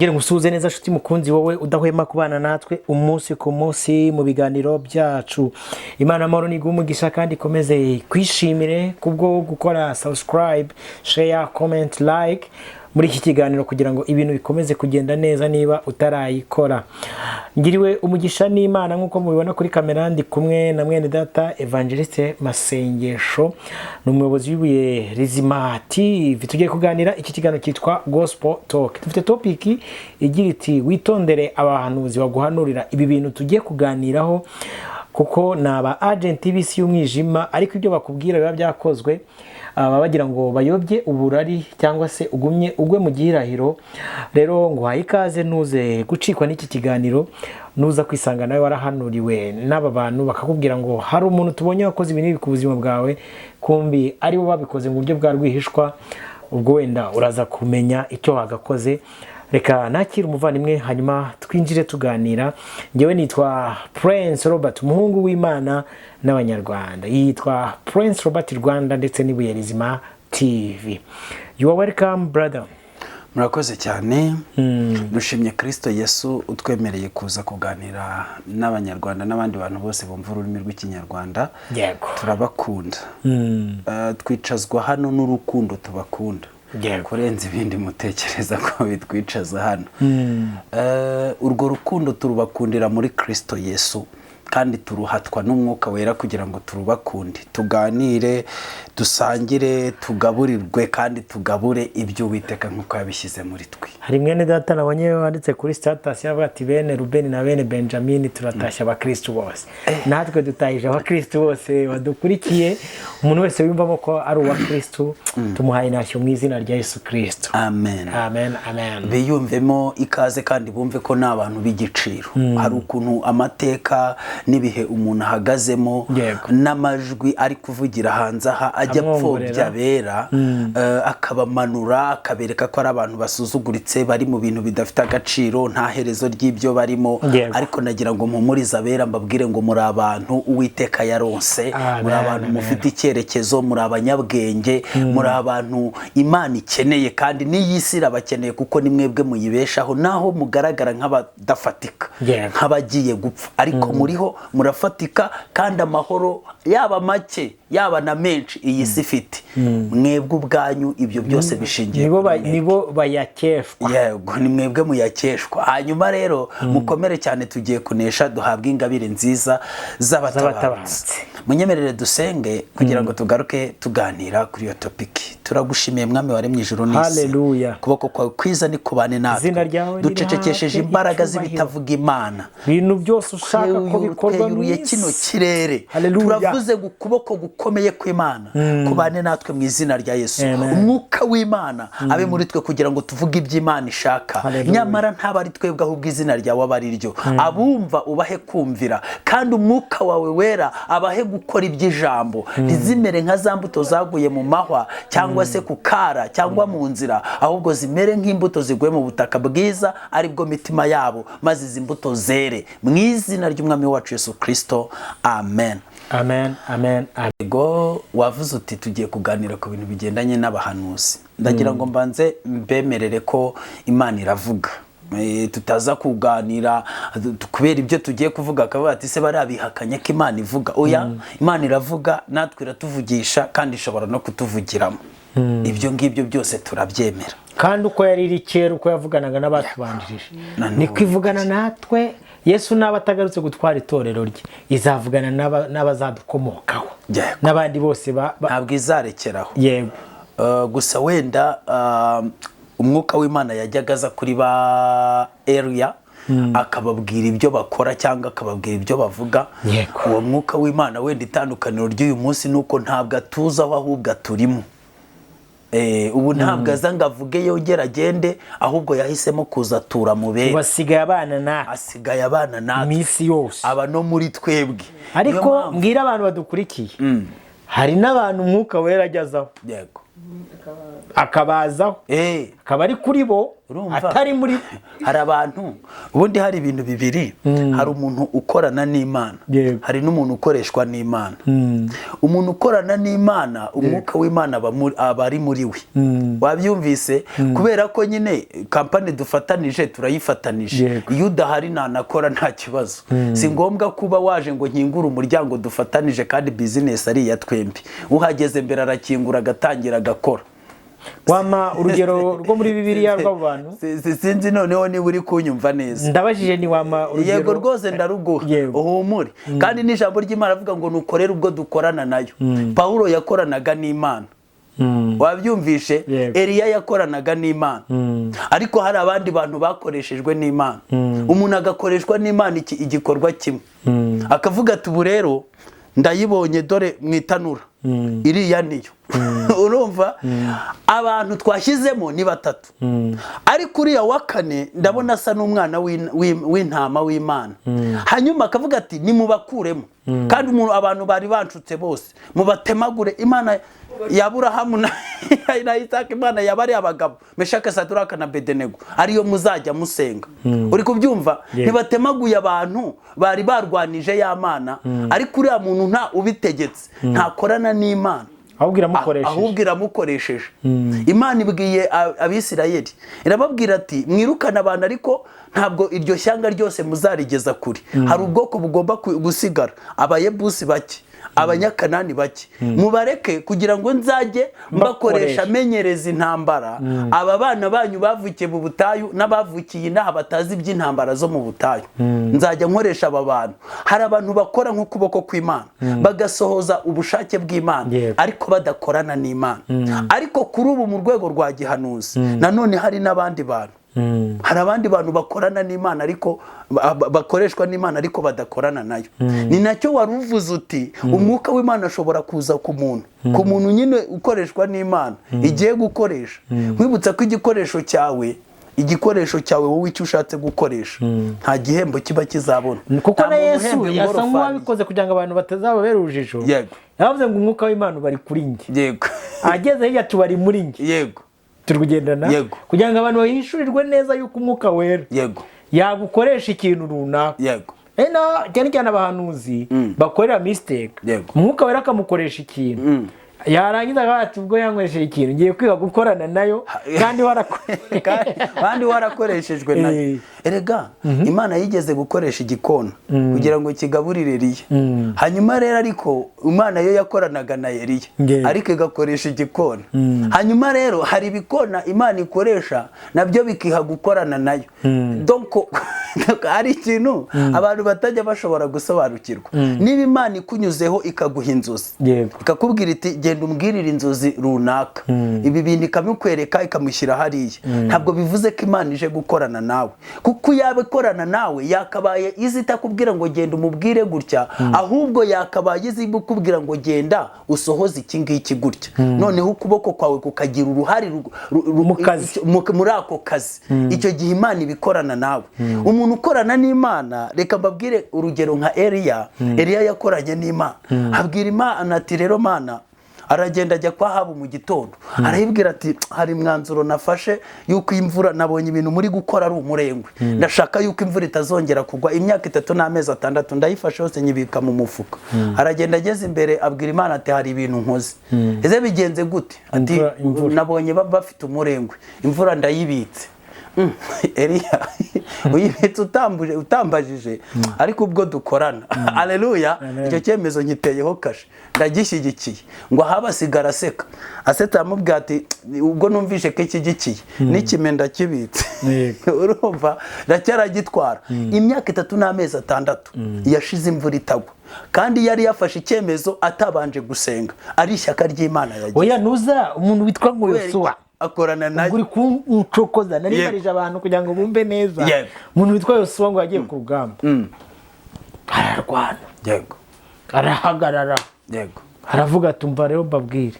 Ngira ngo usuhuze neza nshuti mukunzi, wowe udahwema kubana natwe umunsi ku munsi mu biganiro byacu. Imana amahoro niguhe umugisha kandi ikomeze kwishimire kubwo gukora subscribe, share, comment, like muri iki kiganiro kugira ngo ibintu bikomeze kugenda neza. Niba utarayikora, ngiriwe umugisha n'Imana. Nk'uko mubibona kuri kamera, ndi kumwe na mwene data Evangeliste Masengesho, ni umuyobozi w'Ibuye Rizima TV. Tugiye kuganira iki kiganiro cyitwa Gospel Talk. Dufite topic igira iti: "Witondere abahanuzi baguhanurira." Ibi bintu tugiye kuganiraho, kuko ni aba agent b'isi y'umwijima, ariko ibyo bakubwira biba byakozwe, baba bagira ngo bayobye uburari cyangwa se ugumye ugwe mu gihirahiro. Rero nguhaye ikaze, ntuze gucikwa n'iki kiganiro. Nuza kwisanga nawe warahanuriwe n'aba bantu, bakakubwira ngo hari umuntu tubonye wakoze ibi n'ibi ku buzima bwawe, kumbi aribo babikoze mu buryo bwa rwihishwa, ubwo wenda uraza kumenya icyo wagakoze. Reka nakire umuvandimwe, hanyuma twinjire tuganira. Ngewe nitwa Prince Robert, umuhungu w'Imana n'Abanyarwanda. Yitwa Prince Robert Rwanda ndetse n'Ibuye Rizima TV. You are welcome, brother. Murakoze cyane. Dushimye Kirisito Yesu utwemereye kuza kuganira n'Abanyarwanda n'abandi bantu bose bumva ururimi rw'Ikinyarwanda. Turabakunda. Twicazwa hano n'urukundo tubakunda kurenza ibindi mutekereza ko bitwicaza hano. Urwo rukundo turubakundira muri Kirisito Yesu, kandi turuhatwa n'Umwuka Wera kugira ngo turubakunde, tuganire, dusangire, tugaburirwe kandi tugabure ibyo Uwiteka nk'uko yabishyize muri twe. Hari mwene data nabonye wanditse kuri status, yavuga ati: "Bene Rubeni na bene Benjamin, turatashya abakristu bose." Natwe dutahije abakristu bose badukurikiye. Umuntu wese wiyumvamo ko ari uwa Kristu, tumuhaye intashyo mu izina rya Yesu Kristu. Amen. Amen, amen. Biyumvemo ikaze kandi bumve ko ni abantu b'igiciro. Hari ukuntu amateka n'ibihe umuntu ahagazemo n'amajwi ari kuvugira hanze aha ajya amwongorera. apfobya abera, akabamanura, akabereka ko ari abantu basuzuguritse, bari mu bintu bidafite agaciro, nta herezo ry'ibyo barimo. Ariko nagira ngo mpumurize abera, mbabwire ngo muri abantu Uwiteka yaronse. Amen, muri abantu amen. mufite icyerekezo, muri abanyabwenge, muri abantu Imana ikeneye, kandi n'iyi si irabakeneye kuko ni mwebwe muyibeshaho, naho mugaragara nk'abadafatika, nk'abagiye gupfa, ariko muriho murafatika. Kandi amahoro yaba make yaba na menshi iyi si ifite, mwebwe ubwanyu ibyo byose bishingiye nibo kuri mwebwe. Nibo bayakeshwa. Yego, ni mwebwe muyakeshwa. Hanyuma rero mukomere cyane, tugiye kunesha, duhabwe ingabire nziza z'abatabarutse. Z'abatabarutse. Munyemerere dusenge kugira ngo tugaruke tuganira kuri iyo topic. Turagushimiye, Mwami waremye ijuru n'isi. Haleluya. Ukuboko kwawe kwiza ni kubane Izina natwe. ryawe Ducecekesheje nirihabwe imbaraga icyubahiro. z'ibitavuga Imana. Ibintu byose ushaka ko bikorwa mu Tweyuruye kino isi. kirere. Haleluya. Turavuze ngo ukuboko gukomeye kw'Imana kubane natwe mu izina rya Yesu. Amen. Umwuka w'Imana abe muri twe kugira ngo tuvuge ibyo Imana ishaka. Haleluya. Nyamara ntaba ari twebwe, ahubwo izina ryawe aba ari ryo. Abumva ubahe kumvira, kandi Umwuka wawe Wera abahe gukora iby'ijambo. Ntizimere nka za mbuto zaguye mu mahwa cyangwa se ku kara cyangwa mu nzira, ahubwo zimere nk'imbuto ziguye mu butaka bwiza, aribwo mitima yabo, maze izi mbuto zere mu izina ry'Umwami wacu Yesu Kirisito, amen. Amen, amen, amen. Yego, wavuze uti tugiye kuganira ku bintu bigendanye n'abahanuzi. Ndagira ngo mbanze mbemerere ko Imana iravuga. Tutaza kuganira kubera ibyo tugiye kuvuga akavuga ati: "Se barabihakanye ko Imana ivuga?" Oya, Imana iravuga, natwe iratuvugisha, kandi ishobora no kutuvugiramo. Ibyo ngibyo byose turabyemera. Kandi uko yari iri kera, uko yavuganaga n'abatubanjirije, Na niko n'ubu. ivugana natwe. Yesu naba atagarutse gutwara itorero rye, izavugana n'abazadukomokaho n'abandi bose Ntabwo izarekeraho. Gusa wenda umwuka w'Imana yajyaga aza kuri ba Eliya akababwira ibyo bakora cyangwa akababwira ibyo bavuga. Uwo mwuka w'Imana, wenda itandukaniro ry'uyu munsi ni uko ntabwo atuzaho, ahubwo aturimo. Ubu ntabwo aza ngo avuge yongere agende, ahubwo yahisemo kuza atura mu bera. Ubu asigaye abana natwe. Asigaye abana natwe. Iminsi yose. Aba no muri twebwe. Ariko Niyo mpamvu- mbwira abantu badukurikiye, hari n'abantu Umwuka Wera ajyazaho akabazaho, akaba ari kuri bo. Atari muri Hari abantu, ubundi hari ibintu bibiri, hari umuntu ukorana n'Imana, hari n'umuntu ukoreshwa n'Imana. Umuntu ukorana n'Imana, umwuka w'Imana aba ari muri we. Wabyumvise? Kubera ko nyine kampani dufatanije turayifatanije, iyo udahari nanakora nta kibazo. Si ngombwa kuba waje ngo nkingure umuryango dufatanije kandi business ari iya twembi. Uhageze mbere arakingura agatangira agakora. Wama urugero rwo muri Bibiliya rw'abo bantu? Sinzi noneho niba uri kunyumva neza. Ndabajije ni wama urugero. Yego rwose ndaruguha, uhumure. Kandi n'ijambo ry'Imana avuga ngo nukorere ubwo dukorana nayo. Paulo yakoranaga n'Imana. Wabyumvishe? Eliya yakoranaga n'Imana. Ariko hari abandi bantu bakoreshejwe n'Imana. Umuntu agakoreshwa n'Imana igikorwa kimwe. Akavuga ati ubu rero ndayibonye dore mu itanura. Iriya niyo. Urumva abantu twashyizemo ni batatu, ariko uriya wa kane ndabona asa n'umwana w'intama w'Imana. Hanyuma akavuga ati nimubakuremo, kandi abantu bari bancutse bose mubatemagure. Imana ya Aburahamu na Isaka, Imana yabari abagabo Meshake, Sadraka na Bedenego, ariyo muzajya musenga. Uri kubyumva? Ntibatemaguye abantu bari barwanije ya Mana, ariko uriya muntu nta ubitegetse, ntakorana n'Imana, ahubwo iramukoresheje. Imana ibwiye Abisirayeli irababwira ati mwirukane abantu, ariko ntabwo iryo shyanga ryose muzarigeza kure. Hari ubwoko bugomba gusigara, Abayebusi bake, Abanyakanani bake, mubareke kugira ngo nzajye mbakoresha menyereza intambara. Aba bana banyu bavukiye mu butayu n'abavukiye inaha batazi iby'intambara zo mu butayu, nzajya nkoresha aba bantu. Hari abantu bakora nk'ukuboko kw'Imana, bagasohoza ubushake bw'Imana, ariko badakorana n'Imana. Ariko kuri ubu mu rwego rwa gihanuzi nanone hari n'abandi bantu. Hari abandi bantu bakorana n'Imana ariko bakoreshwa n'Imana ariko badakorana nayo. Ni nacyo wari uvuze uti umwuka w'Imana ashobora kuza ku muntu, ku muntu nyine ukoreshwa n'Imana igiye gukoresha. Nkwibutsa ko igikoresho cyawe wowe icyo ushatse gukoresha nta gihembo kiba kizabona. Kuko na Yesu yasa nk'uwabikoze kugira ngo abantu batazababera urujijo. Yavuze ngo umwuka w'Imana bari kuri njye. Yego. Ageze hirya tubari muri njye. Yego. Turi kugendana kugira ngo abantu bahishurirwe neza yuko umwuka wera yagukoresha ikintu runaka. Yego. Cyane cyane abahanuzi bakorera mistake, umwuka wera akamukoresha ikintu, yarangiza ati ubwo yankoresheje ikintu ngiye kwiga gukorana nayo, kandi warakoreshejwe nayo. Erega Imana yigeze gukoresha igikona kugira ngo kigaburire Eliya. Hanyuma rero ariko Imana yo yakoranaga na Eliya, ariko igakoresha igikona. Hanyuma rero hari ibikona Imana ikoresha nabyo bikiha gukorana nayo. Donc ari ikintu abantu batajya bashobora gusobanukirwa. Niba Imana ikunyuzeho ikaguha inzozi, ikakubwira iti genda umbwirire inzozi runaka, ibi bintu ikamukwereka ikamushyira hariya, ntabwo bivuze ko Imana ije gukorana nawe. Kuko yaba ikorana nawe yakabaye izi itakubwira ngo genda umubwire gutya, ahubwo yakabaye izi ikubwira ngo genda usohoze iki ngiki gutya. Noneho ukuboko kwawe kukagira uruhare muri ako kazi. Icyo gihe Imana ibikorana nawe. Umuntu ukorana n'Imana, reka mbabwire urugero nka Eliya. Eliya yakoranye n'Imana, abwira Imana ati rero Mana, aragenda ajya kwa Ahabu mu gitondo, arayibwira ati hari mwanzuro nafashe yuko imvura, nabonye ibintu muri gukora ari umurengwe, ndashaka yuko imvura itazongera kugwa imyaka 3 n'amezi 6, ndayifashe yose nyibika mu mufuka. Aragenda ageze imbere abwira Imana ati hari ibintu nkoze. Ese bigenze gute? Ati nabonye bafite umurengwe, imvura ndayibitse. Eliya uyibitse utambajije, ariko ubwo dukorana. Haleluya. Icyo cyemezo nkiteyeho kashe, ndagishyigikiye. Ngo Ahabu asigara aseka, aseta amubwira ati ubwo numvishe ko ikigikiye n'ikime ndakibitse. Urumva ndacyaragitwara. Imyaka 3 n'amezi 6 yashize imvura itagwa, kandi yari yafashe icyemezo atabanje gusenga, ari ishyaka ry'Imana yagize. Oya nuza umuntu witwa ngo Yosuwa akorana nayo, uri kuncokoza nari barije abantu kugira ngo bumve neza. Umuntu witwa Yosuwa ngo yagiye ku rugamba, ararwana, yego, arahagarara, yego, aravuga ati umva rero mbabwire,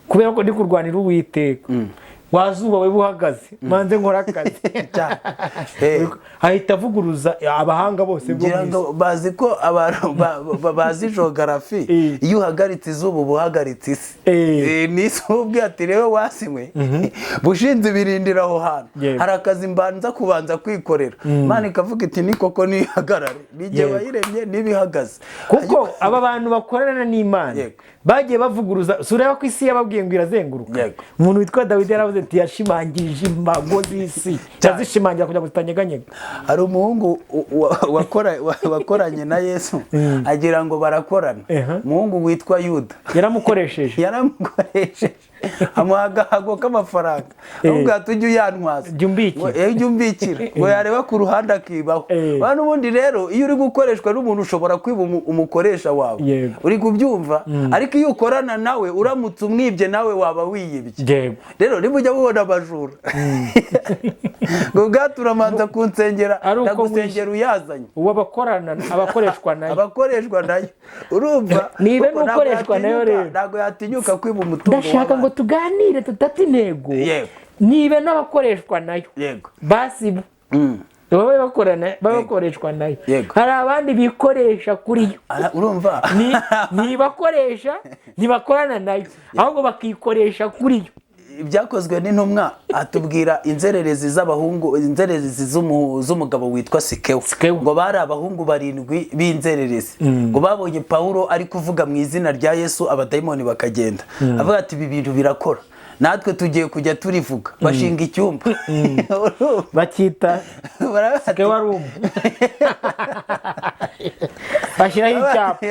kubera ko ndi kurwanira Uwiteka, Wazuba we buhagaze, manze nkora akazi. Ahita avuguruza abahanga bose bo mu bazi ko abantu bazi geography, iyo uhagaritse izuba ubuhagaritse isi. Ni ubwe ati rero wasimwe bushinze ibirindira aho hantu hari akazi mbanza kubanza kwikorera. Imana ikavuga iti ni koko nihagarare, nijye wayiremye nibihagaze. Kuko aba bantu bakorana n'Imana bagiye bavuguruza. Sureba ko isi yababwiye ngo irazenguruka. Umuntu witwa Dawidi yaravuze ati yashimangije imbago z'isi, yazishimangira kugira ngo zitanyeganyega. Hari umuhungu wakoranye na Yesu agira ngo barakorana, umuhungu witwa Yuda yaramukoresheje amuha agahago k'amafaranga, avuga ati ujye uyantwaza, ujye umbikira, ngo yareba ku ruhande akibaho. N'ubundi rero iyo uri gukoreshwa n'umuntu ushobora kwiba umukoresha wawe, uri kubyumva, ariko iyo ukorana nawe uramutse umwibye nawe waba wiyibye. Rero niba ujya mubona abajura ngo ubwato uramanza kunsengera, ndagusengera uyazanye. Uwo abakorana abakoreshwa nayo, abakoreshwa nayo, urumva niba n'ukoreshwa nayo rero ntabwo yatinyuka kwiba umutungo. Ndashaka ngo tuganire tudata intego, niba n'abakoreshwa nayo basi babe bakorana, bakoreshwa nayo. Hari abandi bikoresha kuri yo, urumva ntibakoresha, ntibakorana nayo, ahubwo bakikoresha kuri yo. Ibyakozwe n'intumwa atubwira inzererezi z'abahungu, inzererezi z'umugabo witwa Sikewa, ngo bari abahungu 7 b'inzererezi, ngo babonye Paulo ari kuvuga mu izina rya Yesu abadayimoni bakagenda, avuga ati ibi bintu birakora, natwe tugiye kujya turivuga. Bashinga icyumba bakita Sikewa room, bashyiraho icyapa,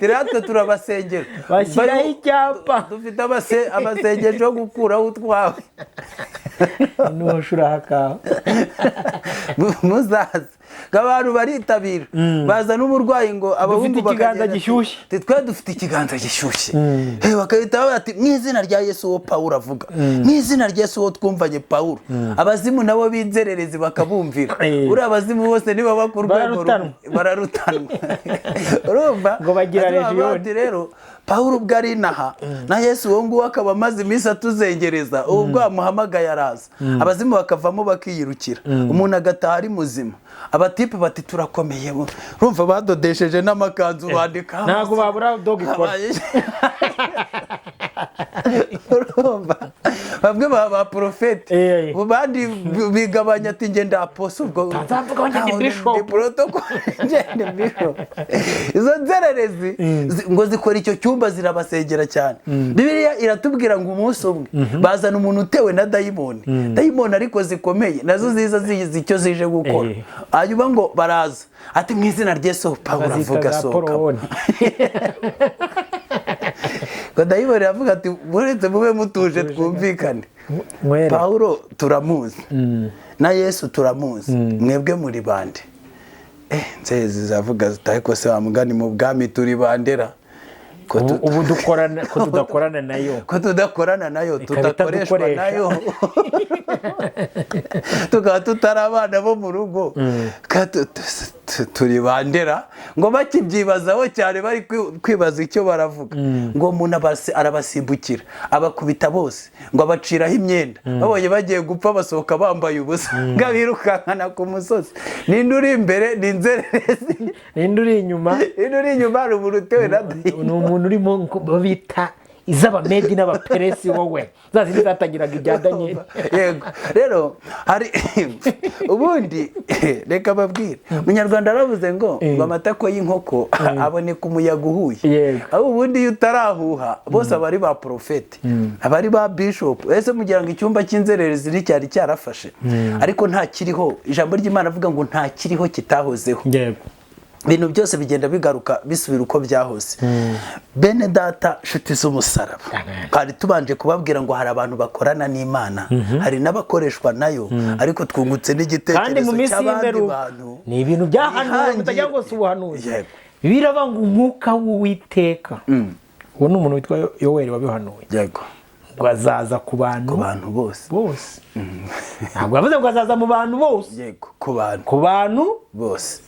natwe turabasengera, bashyiraho icyapa, dufite amasengesho yo gukuraho utwawe. Nushuraka muzaza abantu baritabira, baza n'umurwayi ngo abahungu ikiganza gishyushye, twe dufite ikiganza gishyushye, bakahita bati mu izina rya Yesu uwo Paulo avuga, mu izina rya Yesu uwo twumvanye Paulo. Abazimu nabo b'inzererezi bakabumvira, uri abazimu bose niba ku rwego bararutanwa. Urumva ngo bagira region. Rero Paulo ubwo ari inaha na Yesu uwo nguwo akaba amaze iminsi atuzengereza, ubwo amuhamagaye araza, abazimu bakavamo bakiyirukira, umuntu agataha ari muzima. Abatipe bati turakomeye, urumva badodesheje n'amakanzu bandika, ntabwo babura dog ikora. Urumva bamwe ba profete, bandi bigabanya ati nge ndaposa ubwo bishop. Izo nzererezi ngo zikora icyo cyumba zirabasengera cyane. Bibiliya iratubwira ngo umunsi umwe bazana umuntu utewe na dayimoni, dayimoni ariko zikomeye nazo ziza zizi icyo zije gukora, hanyuma ngo baraza ati mu izina rya Yesu Paulo avuga sohoka. Ngo dayimoni aravuga ati muretse mube mutuje twumvikane, Paulo turamuzi na Yesu turamuzi, mwebwe muri bande? Nzezi zavuga zitaye ko se wamugani mu bwami turi bandera, ubu dukorana ko tudakorana nayo, ko tudakorana nayo, tudakoreshwa nayo, tukaba tutari abana bo mu rugo, turi bandera. Ngo bakibyibazaho cyane bari kwibaza icyo baravuga, ngo umuntu arabasimbukira abakubita bose, ngo abaciraho imyenda, babonye bagiye gupfa basohoka bambaye ubusa, ngo abirukankana ku musozi. Ninde uri imbere? Ni inzererezi. Ninde uri inyuma? Ninde uri inyuma? Hari umuntu utewe na ni umuntu urimo bita iz'abamedi n'abaperesi, wowe za zindi zatangiraga ibya Daniel. Yego rero hari ubundi reka babwire, Umunyarwanda aravuze ngo amatako y'inkoko aboneka umuyaga uhuye. Aho ubundi iyo utarahuha bose abari ba profete, abari ba bishop, ese mugira ngo icyumba cy'inzererezi nticyari cyarafashe? Ariko nta kiriho. Ijambo ry'Imana avuga ngo nta kiriho kitahozeho. Ibintu byose bigenda bigaruka bisubira uko byahose. Bene data nshuti z'umusaraba, kandi tubanje kubabwira ngo hari abantu bakorana n'Imana, hari n'abakoreshwa nayo, ariko twungutse n'igitekerezo cy'abandi bantu. Ni ibintu byahanuwe mutagira ngo si ubuhanuzi. Biraba ngo umwuka w'Uwiteka, uwo ni umuntu witwa Yoweri wabihanuye, ngo azaza ku bantu bose. Ntabwo yavuze ngo azaza mu bantu bose, ku bantu bose.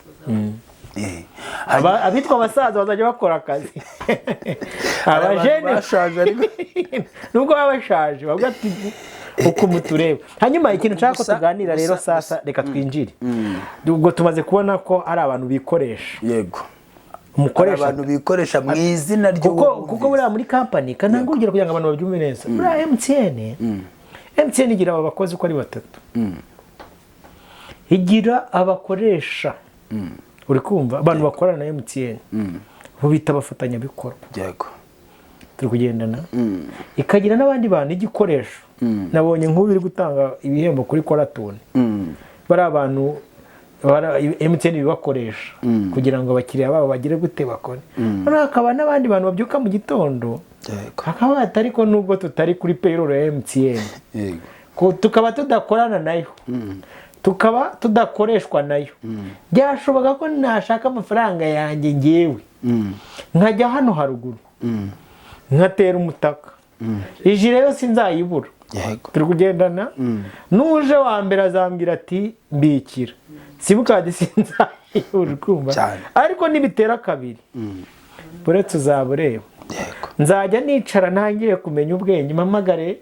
Abitwa abasaza bazajya bakora akazi, abajene bashaje ariko nubwo baba bashaje bavuga ati Uko mutureba. Hanyuma ikintu nshaka ko tuganira rero sasa, reka twinjire. Ubwo tumaze kubona ko ari abantu bikoresha. Yego. Umukoresha abantu bikoresha mu izina kuko buriya muri company, kananga urugero kugira ngo abantu babyumve neza. Buriya MTN igira aba bakozi uko ari batatu. Igira abakoresha. Uri kumva abantu bakorana na MTN. Bo bita abafatanyabikorwa. Yego. Turi kugendana. Ikagira n'abandi bantu igikoresho. Nabonye nk'ubu iri gutanga ibihembo kuri Koratone. Bari abantu MTN bibakoresha kugira ngo abakiriya babo bagire gute bakore. Noneho hakaba n'abandi bantu babyuka mu gitondo. Hakaba batari ko nubwo tutari kuri payroll ya MTN. Yego. Tukaba tudakorana nayo. Tukaba tudakoreshwa nayo. Byashoboka ko nashaka amafaranga yanjye ngewe. Nkajya hano haruguru. Nkatera umutaka. Ijire yo sinzayibura. Yego. Turi kugendana. Nuje wa mbere azambwira ati mbikira. Simukadi sinzayibura, kumva. Ariko nibitera kabiri. Buretse uzabureba. Yego. Nzajya nicara ntangiye kumenya ubwenge, mpamagare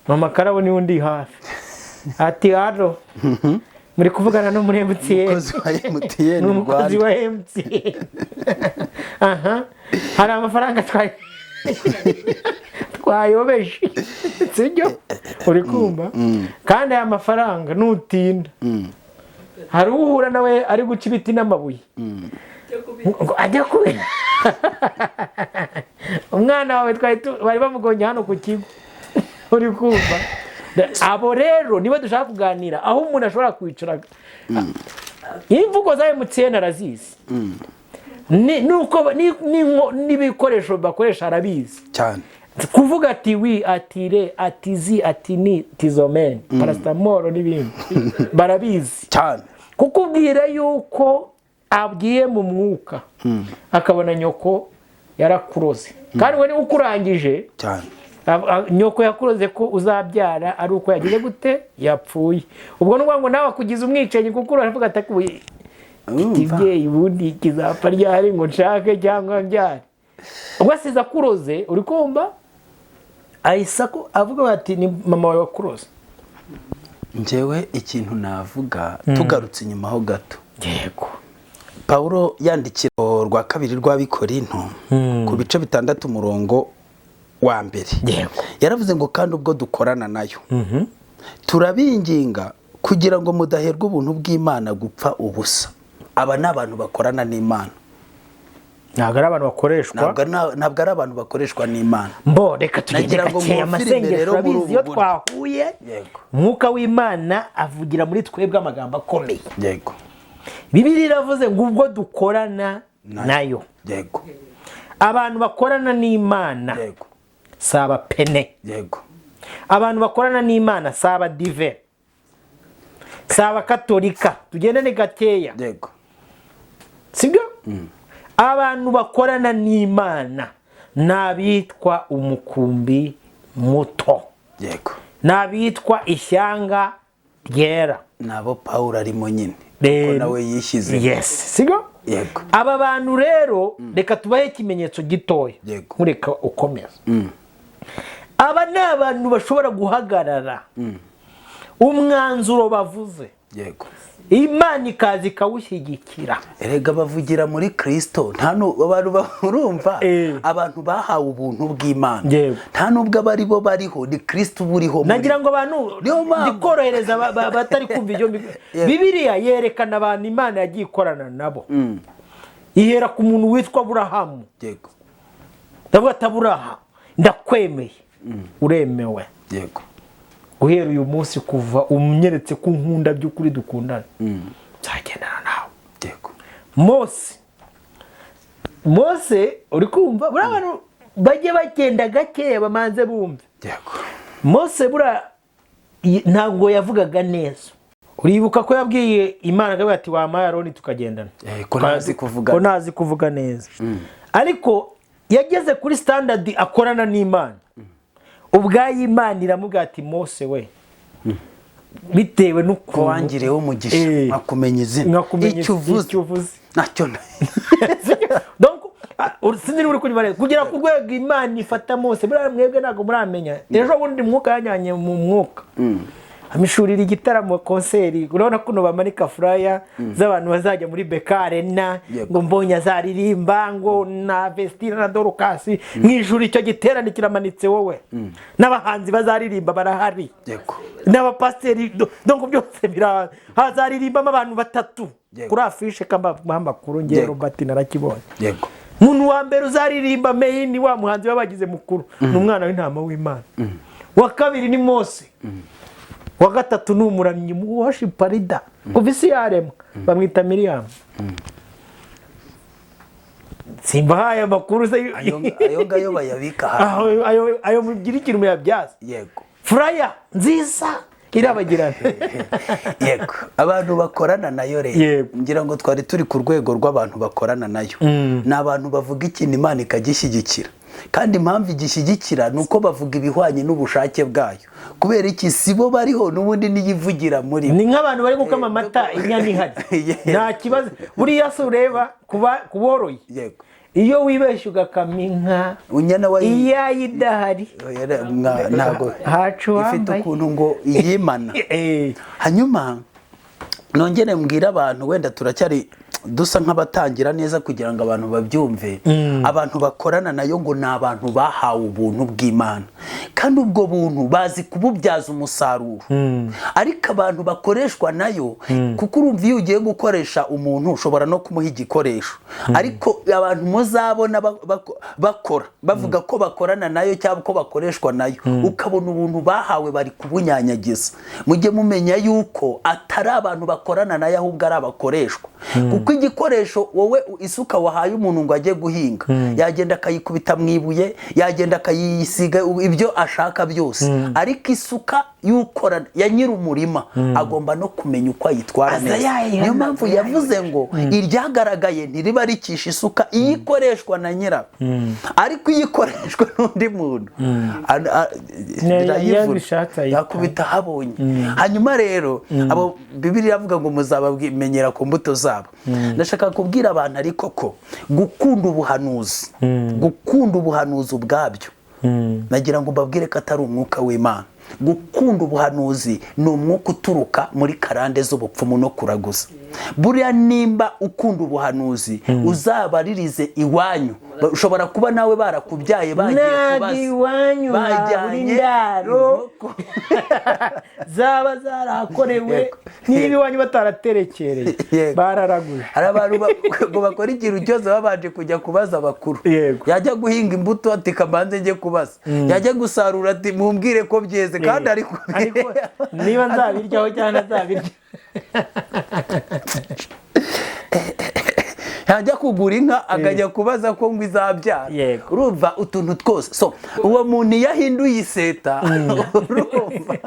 mama Karabo niwe undi hafi. Ati haro muri kuvugana no muri MTN. Umukozi wa MTN. Umukozi wa MTN. Aha. Hari amafaranga twayobeje. Sibyo? Uri kumva? Kandi aya mafaranga nutinda. Hari uhura nawe ari guca ibiti n'amabuye. Ajya kubera. Umwana wawe bari bamugonye hano ku kigo. Uri kumva? Abo rero niba dushaka kuganira aho umuntu ashobora kwicara. Imvugo za MTN arazizi. Nuko n'ibikoresho bakoresha arabizi. Cyane. Kuvuga ati wi, ati re, ati zi, ati ni, tizomen, paracetamol n'ibindi. Barabizi. Cyane. Kukubwira yuko abwiye mu mwuka. Akabona nyoko yarakuroze. Kandi we ni ukurangije. Cyane. Nyoko yakuroze ko uzabyara ari uko yagize gute yapfuye. Ubwo n'ubwo ngo nawe akugize umwicanyi kuko uravuga atakuye. Ikibyeyi ubundi kizapfa ryari ngo nshake cyangwa mbyare. Ubwo asiza kuroze uri kumva ayisako avuga bati ni mama wawe wakuroze. Njyewe ikintu navuga tugarutse inyuma ho gato. Yego. Paulo yandikira rwa kabiri rw'Abikorinto ku bice 6 umurongo wa mbere. Yego. Yaravuze ngo kandi ubwo dukorana nayo turabinginga kugira ngo mudaherwe ubuntu bw'Imana gupfa ubusa. Aba ni abantu bakorana n'Imana. Ntabwo ari abantu bakoreshwa. Ntabwo ari abantu bakoreshwa n'Imana. Mbo reka tugende gakeya amasengesho abizi iyo twahuye. Umwuka w'Imana avugira muri twebwe amagambo akomeye. Yego. Bibiliya iravuze ngo ubwo dukorana nayo. Yego. Abantu bakorana n'Imana. Yego. Saba pene. Yego. Abantu bakorana n'Imana saba dive. Saba katolika. Tugendane gakeya. Yego. Sibyo? Abantu bakorana n'Imana nabitwa umukumbi muto. Yego. Nabitwa ishyanga ryera. Nabo Paulo arimo nyine. Kuko nawe yishyize. Yes. Sibyo? Yego. Aba bantu rero reka tubahe ikimenyetso gitoya. Yego. Mureka ukomeza. Aba ni abantu bashobora guhagarara. Umwanzuro bavuze. Yego. Imana ikaza ikawushyigikira. Erega bavugira muri Kristo nta abantu barumva abantu bahawe ubuntu bw'Imana. Nta nubwo abari bo bariho ni Kristo buriho. Nagira ngo abantu ndikorohereza batari kumva ibyo. Bibiliya yerekana abantu Imana yagiye ikorana nabo. Ihera ku muntu witwa Aburahamu. Yego. Ndavuga ati Aburahamu ndakwemeye. Uremewe. Yego. Guhera uyu munsi kuva umnyeretse ko nkunda by'ukuri dukundana nzagendana nawe. Yego. Mose uri kumva buriya abantu bajye bagenda gakeya bamanze bumve. Yego. Mose buriya ntabwo yavugaga neza. Uribuka ko yabwiye Imana akavuga ati wampaye Aroni tukagendana. Ko ntazi kuvuga. Ko ntazi kuvuga neza. Ariko yageze kuri standard akorana n'Imana. Ubwayo Imana iramubwira ati Mose we bitewe n'uko wangireho umugisha nkakumenya izina icyo uvuze nacyo. Donc Sinzi niba uri kunyumva neza. Kugera ku rwego Imana ifata Mose, buriya mwebwe ntabwo muramenya. Ejo bundi mwuka yanyanye mu mwuka, amishurira igitaramo, concert. Urabona kuno bamanika flyer z'abantu bazajya muri BK Arena, ngo mbonye azaririmba, ngo na Vestine na Dorcas mu ijuru. Icyo giterane kiramanitse wowe, n'abahanzi bazaririmba barahari, n'abapasiteri, donc byose bira hazaririmbamo abantu batatu kuri affiche. Kamba amakuru ngewe Robert narakibonye. Umuntu wa mbere uzaririmba main, wa muhanzi babagize mukuru, ni umwana w'intama w'Imana. Wa kabiri ni Mose. Wa gatatu ni umuramyi worship leader kuva isi yaremwa, bamwita Miriam. Simbahaye amakuru se? Ayo ngayo bayabika ahantu. Ayo mugira ikintu muyabyaza. Flyer nziza irabagirana. Yego, abantu bakorana nayo rero, ngira ngo twari turi ku rwego rw'abantu bakorana nayo, ni abantu bavuga ikintu Imana ikagishyigikira, kandi impamvu igishyigikira ni uko bavuga ibihwanye n'ubushake bwayo. Kubera iki? Si bo bariho n'ubundi, niyivugira muri bo. Ni nk'abantu bari gukama amata inyana ihari. Nta kibazo. Buriya se ureba kuba kuboroye, iyo wibeshye ugakama inka unyana wa iyayo idahari, Oya, ntabwo hacu ifite wambaye. ukuntu ngo iyimana. Hanyuma nongere mbwire abantu, wenda turacyari dusa nk'abatangira neza kugira ngo abantu babyumve. Abantu bakorana nayo ngo ni abantu bahawe ubuntu bw'Imana, kandi ubwo buntu bazi kububyaza umusaruro. Ariko abantu bakoreshwa nayo, kuko urumva iyo ugiye gukoresha umuntu ushobora no kumuha igikoresho, ariko abantu muzabona bakora bavuga ko bakorana nayo cyangwa ko bakoreshwa nayo, ukabona ubuntu bahawe bari kubunyanyagiza, mujye mumenya yuko atari abantu bakorana nayo, ahubwo ari abakoreshwa. Kuko igikoresho, wowe isuka wahaye umuntu ngo ajye guhinga, yagenda akayikubita mu ibuye, yagenda akayisiga ibyo ashaka byose, ariko isuka y'ukora ya nyir'umurima agomba no kumenya uko ayitwara Aza neza. yayihanagura, Niyo mpamvu yavuze ngo iryagaragaye ntiriba rikisha isuka iyo ikoreshwa na nyirayo, ariko iyo ikoreshwa n'undi muntu Iyo birayivuna. abishatse ayita. Yakubita ahabonye. Hanyuma rero abo Bibiliya iravuga ngo muzabamenyera ku mbuto zabo. Ndashaka kubwira abantu ariko ko gukunda ubuhanuzi ubwabyo, nagira ngo mbabwire ko atari umwuka w'Imana. Gukunda ubuhanuzi ni umwuka uturuka muri karande z'ubupfumu no kuraguza. Buriya nimba ukunda ubuhanuzi, uzabaririze iwanyu. Ushobora kuba nawe barakubyaye bagiye Ntabwo kubaza iwanyu habura bajyanye indaro inkoko. zaba zarakorewe. Niba iwanyu bataraterekereye, bararaguje. Hari abantu ngo bakora ikintu cyose babanje kujya kubaza abakuru. Yajya guhinga imbuto ati: "Kamanze njye kubaza." Yajya gusarura ati: "Mumbwire ko byeze." Kandi ari Ariko niba nzabiryaho cyangwa ntazabirya. Yajya kugura inka akajya kubaza ko ngo izabyara. Urumva utuntu twose. So uwo muntu iyo ahinduye iseta, urumva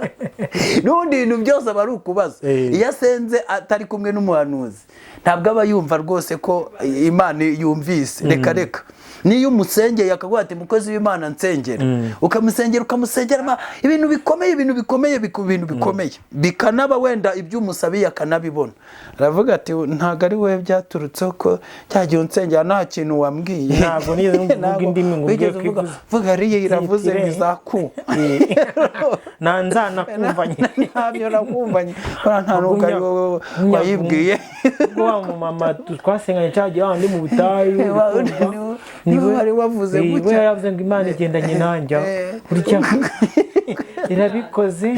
n'ubundi ibintu byose aba ari ukubaza. Iyo asenze atari kumwe n'umuhanuzi, ntabwo aba yumva rwose ko Imana yumvise. Reka reka. Niyo umusengeye akaguha ati: "Mukozi w'Imana, nsengera," ukamusengera, ukamusengera ibintu bikomeye, ibintu bikomeye, ibintu bikomeye bikanaba, wenda ibyo umusabiye akanabibona, aravuga ati: "Ntabwo ari wowe byaturutseho, ko cya gihe unsengera nta kintu wambwiye." Ntabwo nigeze mvuga Ntabwo indimi ngo umbwire wigeze ko uvuga ivuze. Vuga ariyo iravuze. Zitire. Ngo izaku Nta nzana kumva nyine. Ntabyo nakumvanye. Buriya nta nubwo ari wowe wayibwiye. Ubwo wa mumama twasenganye cya gihe, wandi mu butayu, Wa wundi uri kumva? Niwe wari wavuze we gutya. yaravuze ngo Imana igendanye nanjye gutya, irabikoze.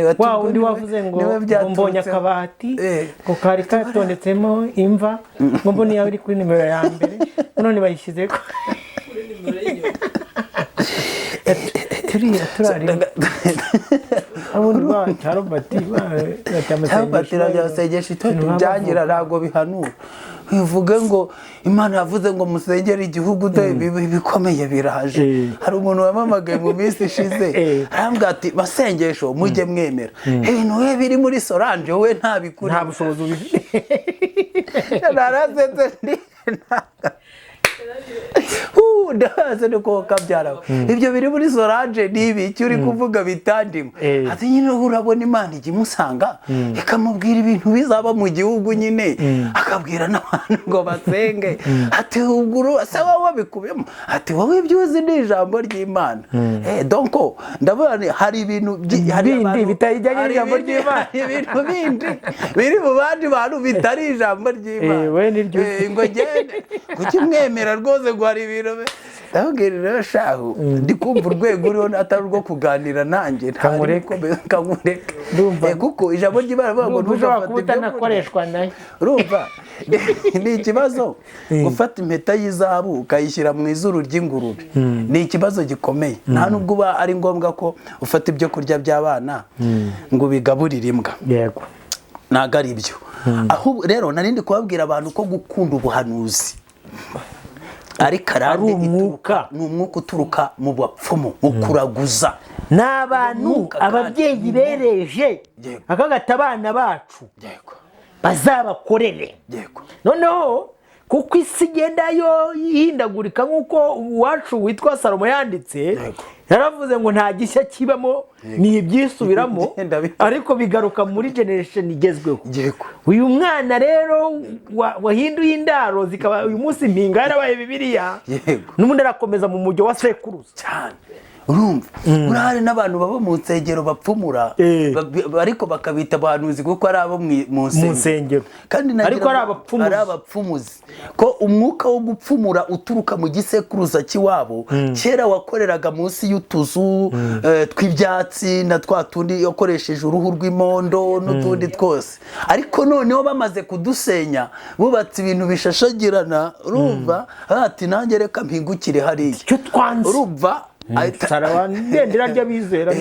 Bati Wa ubwo wundi wavuze ngo niwe ngo mbonye byaturutseho. akabati, ngo kari katondetsemo imva, ngo mbone yawe iri kuri nimero ya mbere, none bayishyize ko turiya turari abundi ba cya Robert Cyambatira byasengesha itoto byangira, ntabwo bihanura. Bivuge ngo Imana yavuze ngo musengere igihugu, dore ibikomeye biraje. Hari umuntu wamamagaye mu minsi ishize, arambwira ati: "Masengesho, mujye mwemera ibintu we biri muri Solange, wowe ntabikuri." Nta bushobozi ubifite. Narasetse. Ndaza niko kabyara ibyo biri muri Solange ni ibiki uri kuvuga bitandimo. Ati nyine urabona Imana ijya imusanga ikamubwira ibintu bizaba mu gihugu nyine, akabwira n'abantu ngo basenge. Ati ubwo se wowe wabikubiyemo? Ati wowe ibyo uzi ni ijambo ry'Imana. Donc ndabona hari ibintu bindi bitajyanye n'ijambo ry'Imana, ibintu bindi biri mu bandi bantu bitari ijambo ry'Imana. Ngo gende kuki mwemera rwose ngo hari ibintu ndabwira rero shahu ndi kumva urwego uriho atari urwo kuganira nanjye Kankureke. Kuko ijambo ry'Imana rivuga ngo ntugafate ibyo utanakoreshwa nayo. Urumva ni ikibazo gufata impeta y'izahabu ukayishyira mu izuru ry'ingurube, ni ikibazo gikomeye. Nta nubwo uba ari ngombwa ko ufata ibyo kurya by'abana ngo ubigaburire imbwa. Yego, ntabwo ari byo. Ahubwo rero narindi kubabwira abantu ko gukunda ubuhanuzi ari karande, umwuka ni umwuka uturuka mu bapfumu, mu kuraguza. N'abantu ababyeyi bereje akagata abana bacu bazabakorere. Noneho kuko isi igenda yo ihindagurika nk'uko uwacu witwa Salomo yanditse, yaravuze ngo nta gishya kibamo ni ibyisubiramo, ariko bigaruka muri generation igezweho. Uyu mwana rero wahinduye indaro zikaba uyu munsi impinga yarabaye Bibiliya, n'ubundi arakomeza mu mujyo wa sekuruza cyane. Urumva urahari n'abantu baba mu nsengero bapfumura, ariko bakabita abahanuzi kuko ari abo mu nsengero, kandi ariko ari abapfumuzi. Ko umwuka wo gupfumura uturuka mu gisekuruza cy'iwabo, kera wakoreraga munsi y'utuzu tw'ibyatsi na twa tundi yakoresheje uruhu rw'imondo n'utundi twose, ariko noneho bamaze kudusenya bubatse ibintu bishashagirana. Urumva ati nanjye reka mpingukire hariya, urumva ndendera ry'abizera.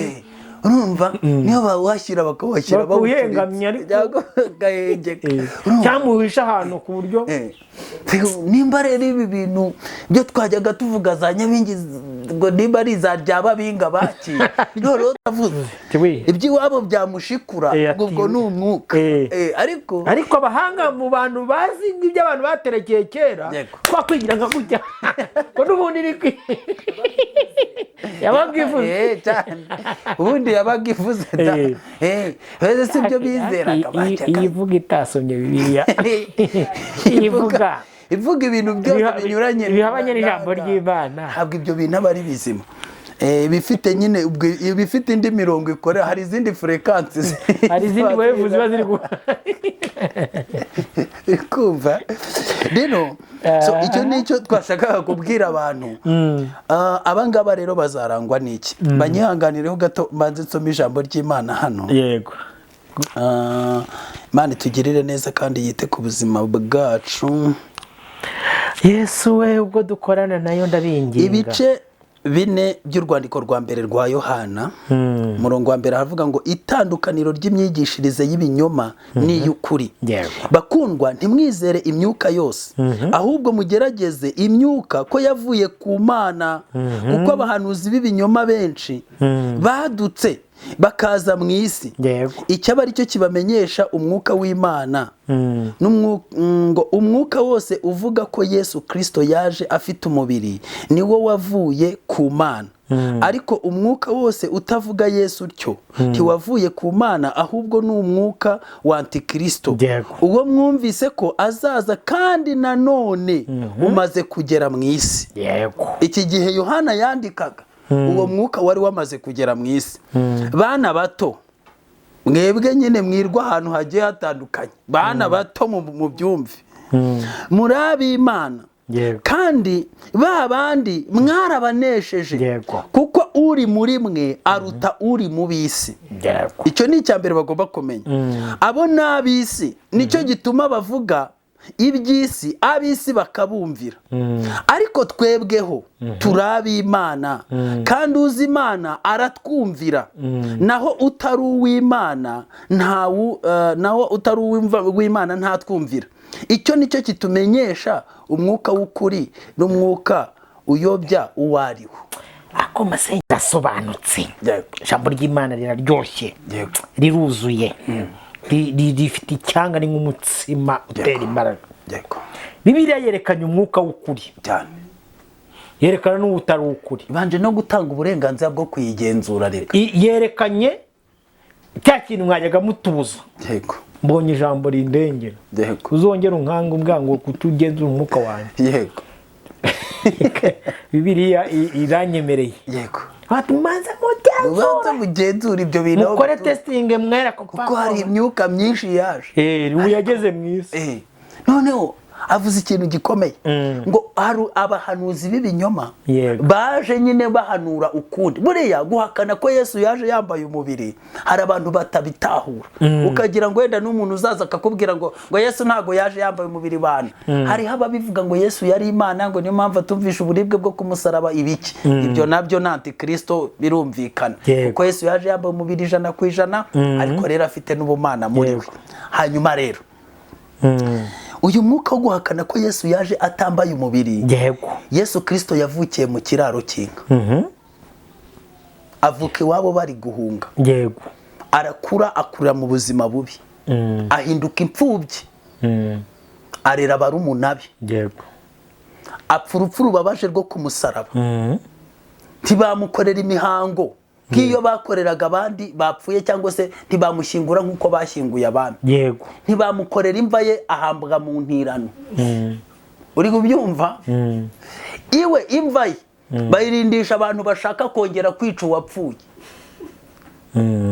Urumva niyo bawashyira bakawashyira bawuhengamye, ariko cyamuhisha ahantu ku buryo. Nimba rero ibi bintu byo twajyaga tuvuga za Nyabingi ngo nimba ari za Ryababinga baki, noneho turavuze iby'iwabo byamushikura ubwo ni umwuka. Ariko abahanga mu bantu bazi ibyo abantu baterekeye kera twakwigira nka gutya ko n'ubundi ni yabaga ivuze cyane, ubundi yabaga ivuze si ibyo bizeraga. Iyi ivuga itasomye Bibiliya, ivuga ibintu byose binyuranye bihabanye n'ijambo ry'Imana, ntabwo ibyo bintu aba ari bizima. Bifite nyine bifite indi mirongo ikora, hari izindi frequencies, hari izindi wave ziba ziri kumva. Rero icyo nicyo twashakaga kubwira abantu. Abangaba rero bazarangwa n'iki? Banyihanganireho gato mbanze nsome ijambo ry'Imana hano. Yego. Imana itugirire neza kandi yite ku buzima bwacu. Yesu we ubwo dukorana nayo ndabinginga. Ibice 4 by'urwandiko rwa mbere rwa Yohana, umurongo wa mbere havuga ngo itandukaniro ry'imyigishirize y'ibinyoma n'iy'ukuri. Bakundwa, ntimwizere imyuka yose, ahubwo mugerageze imyuka ko yavuye ku Mana, kuko abahanuzi b'ibinyoma benshi badutse bakaza mu isi. Icyaba ari cyo kibamenyesha umwuka w'Imana. Ngo umwuka wose uvuga ko Yesu Kristo yaje afite umubiri niwo wavuye ku Mana, ariko umwuka wose utavuga Yesu utyo ntiwavuye ku Mana, ahubwo ni umwuka wa Antikristo, uwo mwumvise ko azaza kandi nanone umaze kugera mu isi. Iki gihe Yohana yandikaga uwo mwuka wari wamaze kugera mu isi. Bana bato mwebwe nyine mwirwa ahantu hagiye hatandukanye, bana bato mu byumve, muri ab'Imana kandi ba bandi mwarabanesheje, kuko uri muri mwe aruta uri mu b'isi. Icyo ni icya mbere bagomba kumenya. Abo ni ab'isi, nicyo gituma bavuga iby'isi, ab'isi bakabumvira. Ariko twebweho turi ab'Imana, kandi uzi Imana aratwumvira. Naho utari uw'Imana naho utari uw'Imana ntatwumvira. Icyo nicyo kitumenyesha umwuka w'ukuri n'umwuka uyobya uwo ari wo. Ako masengesho asobanutse. Ijambo ry'Imana riraryoshye, riruzuye, rifite icyanga, ni nk'umutsima utera imbaraga. Bibiliya yerekanye umwuka w'ukuri cyane. Yerekana n'ubutari ukuri. Ibanje no gutanga uburenganzira bwo kuyigenzura reka. Yerekanye cya kintu mwajyaga mutubuza. Yego. Mbonye ijambo rindengera. Yego. Uzongera unkanga umbwira kutugenzura umwuka wanjye. Yego. Bibiliya iranyemereye. Yego. Mubanze mugenzure. Mugenzure ibyo bintu. Mukore testing mwera kuko hari imyuka myinshi yaje. Ubu yageze mu isi. Noneho avuze ikintu gikomeye ngo hari abahanuzi b'ibinyoma baje nyine bahanura ukundi. Buriya guhakana ko Yesu yaje yambaye umubiri hari abantu batabitahura, ukagira ngo wenda n'umuntu uzaza akakubwira ngo Yesu ntago yaje yambaye umubiri bana. Hariho ababivuga ngo Yesu yari Imana, ngo niyo mpamvu atumvisha uburibwe bwo kumusaraba ibiki. Ibyo nabyo na antikristo birumvikana, kuko Yesu yaje yambaye umubiri 100%, ariko rero afite n'ubumana muri we. Hanyuma rero uyu mwuka wo guhakana ko Yesu yaje atambaye umubiri, yego, Yesu Kristo yavukiye mu kiraro cy'inka, avuka iwabo bari guhunga, yego, arakura akurira mu buzima bubi, ahinduka imfubyi, arera barumuna be, yego, apfa urupfu rubabaje rwo ku musaraba. Ntibamukorera imihango nk'iyo bakoreraga abandi bapfuye, cyangwa se ntibamushyingura nk'uko bashyinguye abandi. Yego. Ntibamukorera imva ye, ahambwa mu ntirano. Uri kubyumva? Iwe imva ye bayirindisha abantu bashaka kongera kwica uwapfuye.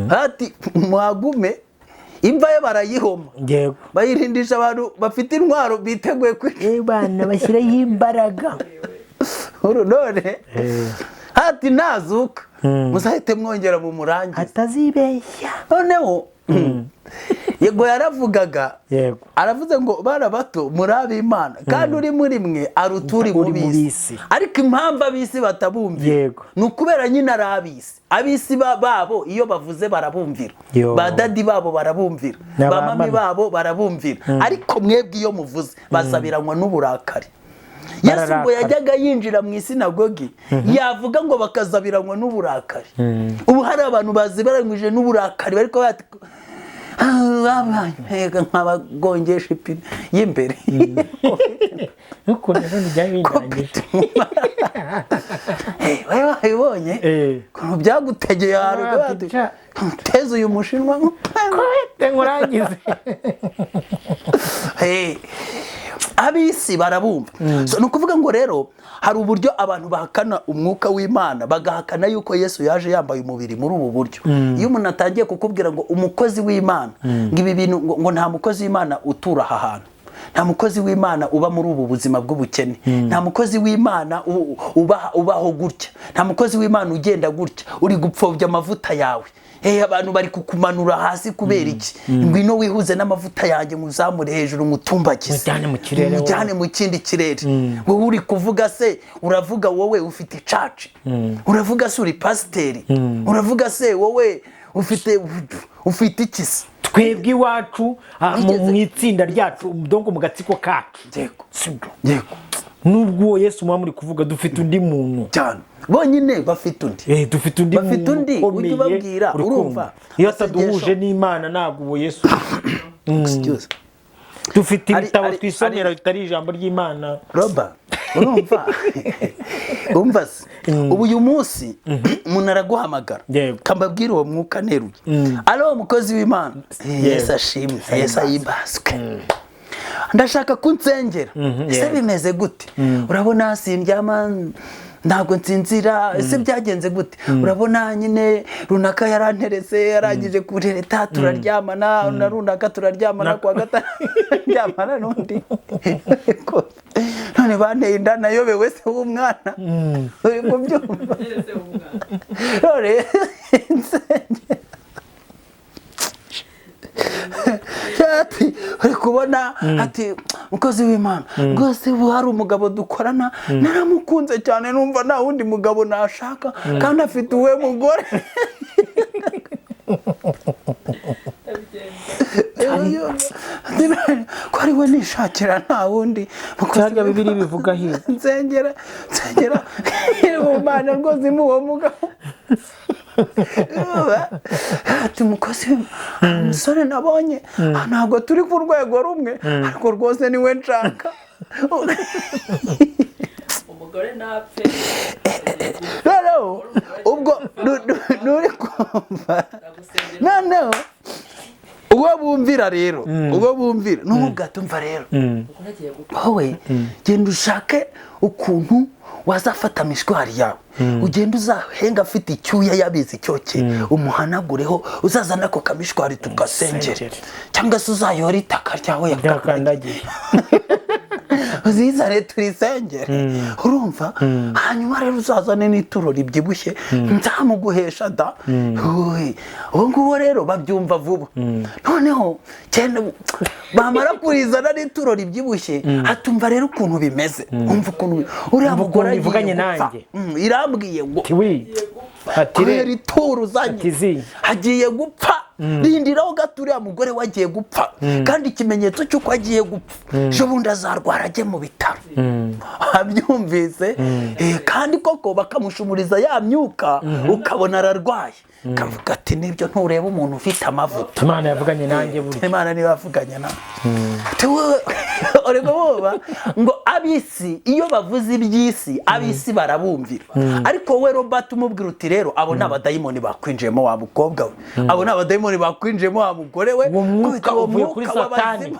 Ati mwagume imva ye barayihoma. Yego. Bayirindisha abantu bafite intwaro biteguye kwica. Bana bashyiraho imbaraga. None hati nazuka muzahite mwongera mu murangiza atazibeshya. Noneho yego yaravugaga, yego, aravuze ngo bana bato muri ab'Imana, kandi uri muri mwe aruturi mu bisi. Ariko impamvu abisi batabumvira ni ukubera nyine ari abisi. Abisi babo iyo bavuze barabumvira, ba dadi babo barabumvira, ba mami babo barabumvira, ariko mwebwe iyo muvuze basabiranywa n'uburakari. Yesu ngo yajyaga yinjira mu isinagogi yavuga ngo bakazabiranywa n'uburakari. Ubu hari abantu bazibaranyije n'uburakari bariko bati nkabagongesha ipine y'imbere. Wabibonye ukuntu byagutegeye ahantu teze uyu mushinwa nkurangize. Abisi barabumva. So ni ukuvuga ngo rero hari uburyo abantu bahakana umwuka w'Imana, bagahakana yuko Yesu yaje yambaye umubiri muri ubu buryo. Iyo umuntu atangiye kukubwira ngo umukozi w'Imana, ngo ibi bintu, ngo nta mukozi w'Imana utura aha hantu, nta mukozi w'Imana uba muri ubu buzima bw'ubukene, nta mukozi w'Imana ubaho gutya, nta mukozi w'Imana ugenda gutya, uri gupfobya amavuta yawe. Abantu bari kukumanura hasi kubera iki? Ngwino wihuze n'amavuta yanjye muzamure hejuru mutumbagize, mujyane mu kindi kirere. Wowe uri kuvuga se, uravuga wowe ufite church, uravuga se uri pasiteri, uravuga se wowe ufite iki se? Twebwe iwacu mu itsinda ryacu, donc mu gatsiko kacu. Yego. Yego. Nubwo Yesu muba muri kuvuga dufite undi muntu cyane, bonyine bafite undi, dufite undi muntu ujye ubabwira, urumva iyo ataduhuje n'Imana ntabwo uwo Yesu. Dufite ibitabo twisomera bitari ijambo ry'Imana. Roba urumva umva se ubu uyu munsi umuntu araguhamagara kambabwira uwo mwuka neruye ari uwo mukozi w'Imana. Yesu ashimwe, Yesu ahimbazwe. Ndashaka kunsengera. Ese bimeze gute? Urabona sindyama, ntabwo nsinzira. Ese byagenze gute? Urabona nyine runaka yaranterese, yarangije kurereta turaryamana, na runaka turaryamana, kwa gatanu ryamana n'undi. None banteye inda nayobewe se w'umwana. Uri kubyumva? None nsengera. Ati uri kubona ati mukozi w'Imana rwose ubu hari umugabo dukorana naramukunze cyane, numva nta wundi mugabo nashaka kandi afite uwe mugore. Ko ari we nishakira nta wundi. Cyangwa Bibiliya bivuga he? Nsengera mu Mana rwose mu mugabo. Ati mukozi umusore nabonye ntabwo turi ku rwego rumwe, ariko rwose niwe nshaka. Umugore napfe. Noneho ubwo nuri kumva, noneho uwo bumvira rero, uwo bumvira n'umubwa tumva rero, wowe genda ushake ukuntu wazafata mishwari yawe, ugenda uzahenga afite icyuya yabizi icyoke, umuhanagureho, uzazana ako kamishwari tugasengere, cyangwa se uzayora itaka ryawe yakandagiye uzizane turisengere, urumva. Hanyuma rero uzazane n'ituro ribyibushye nzamuguhesha da. Uwo nguwo rero babyumva vuba. Noneho bamara kurizana n'ituro ribyibushye, atumva rero ukuntu bimeze, umva ukuntu uriya mugore agiye gupfa, irambwiye ngo kubera ituro uzanye hagiye gupfa, rindiraho gato uriya mugore wagiye gupfa, kandi ikimenyetso cy'uko agiye gupfa ejo bundi azarwara ajye mu bitaro. Abyumvise kandi koko bakamushumuriza ya myuka, ukabona ararwaye, kavuga ati nibyo ntureba umuntu ufite amavuta. Imana yavuganye nanjye burya, Imana niyo yavuganye nawe. Urego ngo abisi iyo bavuze iby'isi abisi barabumvira, ariko we Robert umubwira uti rero abo ni abadayimoni bakwinjiyemo wa mukobwa we, abo ni abadayimoni bakwinjiyemo wa mugore we, kubita uwo mwuka w'abazimu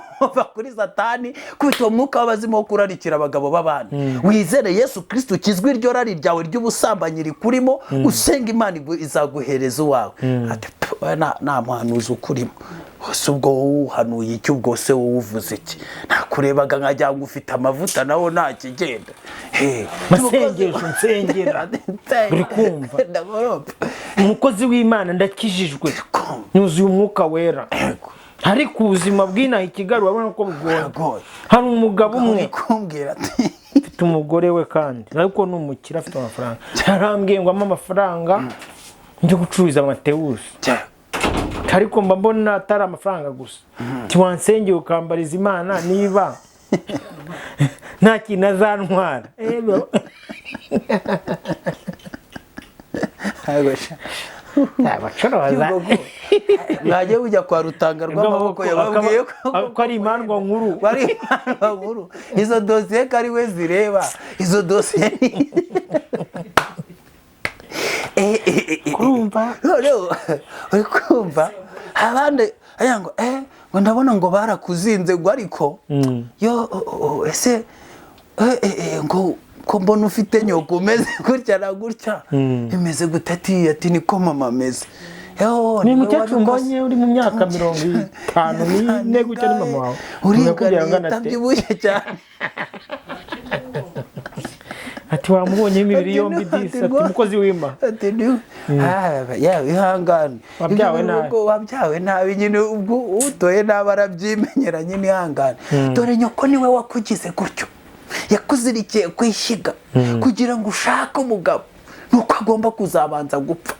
kuri Satani, kubita uwo mwuka w'abazimu wo kurarikira abagabo b'abandi. Wizere Yesu Kristo ukizwe iryo rari ryawe ry'ubusambanyi rikurimo, usenga Imana izaguhereza uwawe. Ati nta muhanuzi ukurimo, hose ubwo wowe uhanuye iki, ubwo se wowe uvuze iki? Nakurebaga nkajya ngo ufite amavuta nawo ntakigenda. Masengesho nsengera uri kumva umukozi w'Imana ndakijijwe nuzuye umwuka wera, ariko ubuzima bw'inaha i Kigali urabona ko bugoye. Hari umugabo umwe ufite umugore we kandi ariko ni umukire afite amafaranga, yarambwiye ngo ampe amafaranga njye gucuruza amatewusi, ariko mba mbona atari amafaranga gusa. Tiwansengeye ukambariza Imana niba nta kintu azantwara. Abacuruza mwajye ujya kwa Rutanga rw'amaboko yababwiye ko ari imandwa nkuru, bari imandwa nkuru. Izo dosiye ko ari we zireba, izo dosiye kumva uri kumva abandi ngo ngo ndabona ngo barakuzinze ngo ariko yo ese ngo ko mbona ufite nyoko umeze gutya na gutya, imeze gute? Ati niko mama ameze. Ni umukecuru mbonye uri mu myaka 54 gutya, ni mama wawe uringaniye utabyibushye cyane. Ati wamubonye imibiri yombi disi, ati umukozi w'Imana, ati ihangane, wabyawe nabi nyine, ubwo utoye nabi arabyimenyera nyine, ihangane. Dore nyoko niwe wakugize gutyo, yakuzirikiye ku ishyiga kugira ngo ushake umugabo, nuko agomba kuzabanza gupfa,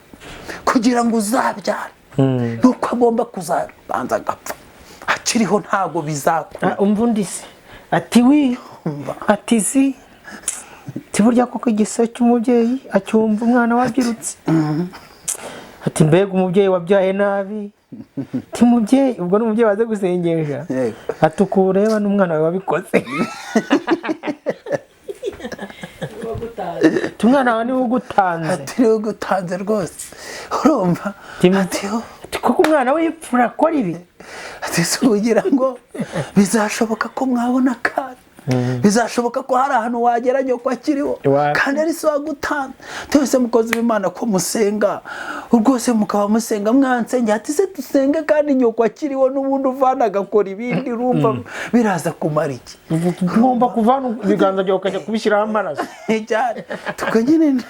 kugira ngo uzabyare nuko agomba kuzabanza agapfa, akiriho ntago bizakura. Umva undi se ati wi ati si burya koko igise cy'umubyeyi acyumva umwana wabyirutse. Ati mbega umubyeyi wabyaye nabi, ati mubyeyi ubwo ni umubyeyi waze gusengesha, ati ukureba n'umwana wawe wabikoze, ati umwana wawe niwe ugutanze, ati niwe ugutanze rwose. Urumva ati koko umwana we yipfura akora ibi, ati si ugira ngo bizashoboka ko mwabona akana, bizashoboka ko hari ahantu wagera nyoko akiriho kandi ari se wagutanze. Twese mukozi w'Imana ko musenga rwose mukaba musenga mwansengera, ati se dusenge kandi nyoko akiriho n'ubundi uvana agakora ibindi, urumva biraza kumara iki? Ugomba kuvana ibiganza byawe ukajya kubishyiraho amaraso cyane. Tuko nyine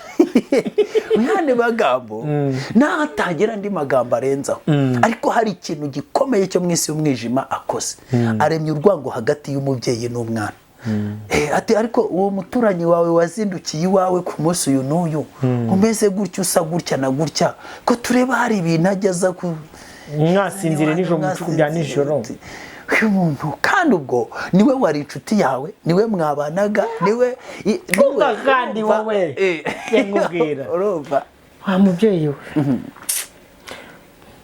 mu yandi magambo nahatangira andi magambo arenzaho, ariko hari ikintu gikomeye cyo mu isi y'umwijima akoze, aremye urwango hagati y'umubyeyi n'umwana. Ati ariko uwo muturanyi wawe wazindukiye iwawe ku munsi uyu n'uyu umeze gutya usa gutya na gutya, ko tureba hari ibintu ageza ku mwasinzire nijoro mu bicuku bya nijoro uyu muntu, kandi ubwo niwe wari inshuti yawe, niwe mwabanaga, niwe kandi wowe nkubwira urumva wa mubyeyi we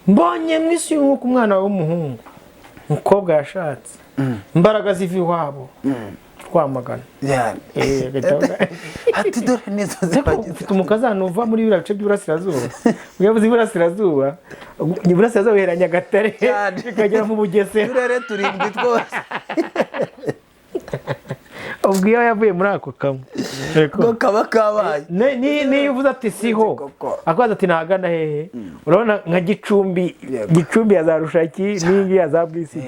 mbonye mu isi y'umwuka umwana wawe w'umuhungu umukobwa yashatse imbaraga ziva iwabo Rwamagana. Yani. Ati dore nizo zibagize. Ufite umukazana uva muri biriya bice by'Iburasirazuba. Uyavuze Iburasirazuba, Iburasirazuba bihera Nyagatare bikagera mu Bugesera. Turere turindwi twose. Ubwo iyo yavuye muri ako kamwe ngo kaba kabaye. Niyo uvuze ati siho, akabaza ati ntagana hehe, urabona nka Gicumbi, Gicumbi ya za Rushaki n'ingi ya za Bwisi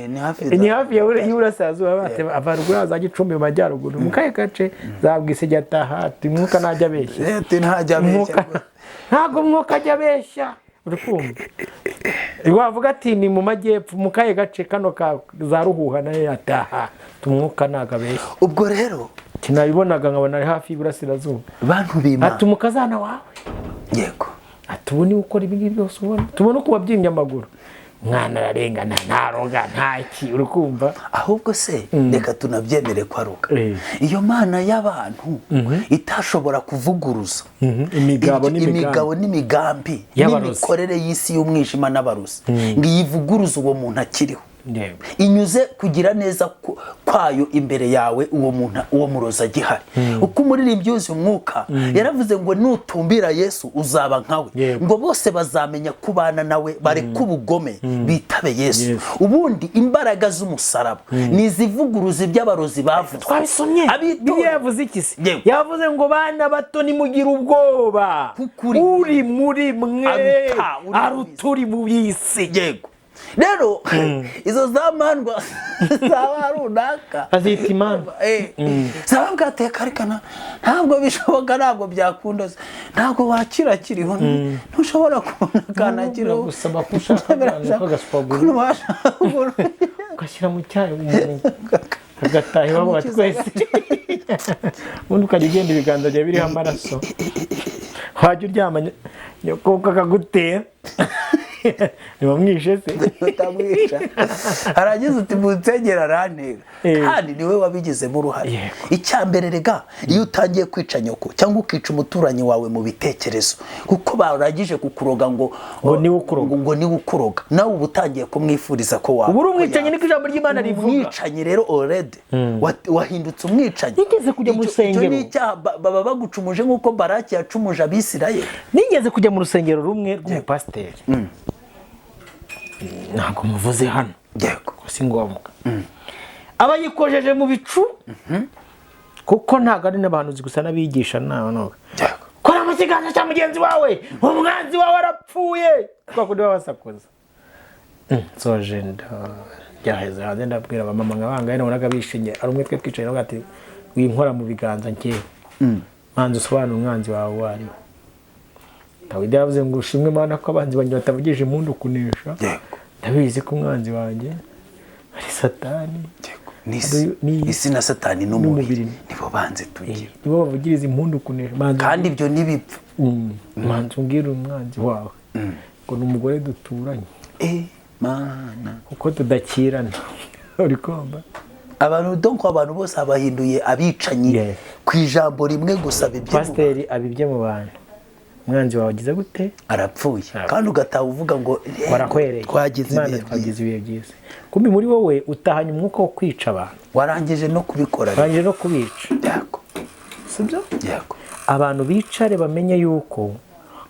ni hafi y'Iburasirazuba, ava ruguru za Gicumbi mu majyaruguru mu kahe gace za Bwisi ajya ataha, ati mwuka ntajya abeshya, ati ntajya abeshya, ntabwo mwuka ajya abeshya. Uri kumva wavuga ati ni mu majyepfo mu kahe gace kano ka za Ruhuha nayo ataha, tumwuka ntago abeshya. Ubwo rero sinabibonaga nkabona ari hafi y'Iburasirazuba. Bantu b'Imana, ati umukazana wawe, yego, ati ubu niwe ukora ibi ngibi byose ubona, tubona uko wabyimbye amaguru, umwana ararengana ntaroga ntaki. Uri kumva? Ahubwo se reka tunabyemere ko aroga. Iyo mana y'abantu itashobora kuvuguruza imigabo n'imigambi n'imikorere y'isi y'umwijima n'abarozi, ngo iyivuguruze uwo muntu akiriho, inyuze kugira neza kwayo imbere yawe uwo muntu uwo murozi agihari. Uko umuririmbyi yuzuye umwuka yaravuze ngo nutumbira Yesu uzaba nkawe, ngo bose bazamenya kubana nawe bareke ubugome bitabe Yesu. Ubundi imbaraga z'umusaraba ni izivuguruza iby'abarozi bavuze. Twabisomye. Bibiliya yavuze iki se? Yavuze ngo bana bato nimugire ubwoba, uri muri mwe aruta uri mu b'isi. Yego. Rero izo zamandwa zaba runaka azita imandwa, zaba bwateka arikana, ntabwo bishoboka, ntabwo byakunda, ntabwo wakira kiriho, ntushobora kubona akana kiriho. Gusaba ko ushaka agasupaguru ugashyira mu cyayi umuntu agataha iwabo wa twese, ubundi ukajya ugenda ibiganza byawe biriho amaraso, wajya uryama nyoko akagutera. Ntibamwishe se? Utamwisha. Aragize uti munsengera arantera, kandi niwe wabigizemo uruhare. Icya mbere rega, iyo utangiye kwica nyoko cyangwa ukica umuturanyi wawe mu bitekerezo, kuko barangije kukuroga ngo niwe ukuroga, ngo niwe ukuroga, nawe uba utangiye kumwifuriza ko wawe ubu uri umwicanyi. Niko ijambo ry'Imana rivuga. Umwicanyi rero already wahindutse umwicanyi. Nigeze kujya mu rusengero, icyo ni icyaha, baba bagucumuje nk'uko Baraki yacumuje Abisirayeli. Nigeze kujya mu rusengero rumwe rw'umupasiteri, ntabwo muvuze hano, yego, si ngombwa, aba yikojeje mu bicu, kuko ntabwo ari n'abahanuzi gusa n'abigisha nawe. Kora mu kiganza cya mugenzi wawe, umwanzi wawe arapfuye, kwa kundi baba basakuza. Nsoje ndaheze hanze ndabwira abamama nka bangahe nabonaga bishimye, ari umwe twe twicaye nawe ati winkora mu biganza nkewe, manzi usobanura umwanzi wawe uwo ari we. Dawidi yavuze ngo ushimwe Mana ko abanzi banjye batavugije impundu kunesha. Ndabizi ko umwanzi wanjye ari Satani. Isi na Satani n'umubiri nibo banze tugira, nibo bavugiriza impundu kunesha. Kandi ibyo nibipfa. Manzi umbwire umwanzi wawe ngo ni umugore duturanye, Mana, kuko tudakirana. Uri kumva? Abantu donc abantu bose abahinduye abicanyi ku ijambo rimwe gusa. Bibye pasiteri abibye mu bantu, umwanzi wawe agize gute? Arapfuye. Kandi ugataha uvuga ngo warakwereye, twagize ibihe byiza. Kumbi muri wowe utahanye umwuka wo kwica abantu, warangije no kubikora, warangije no kubica. Yego, sibyo? Yego. Abantu bicare bamenye yuko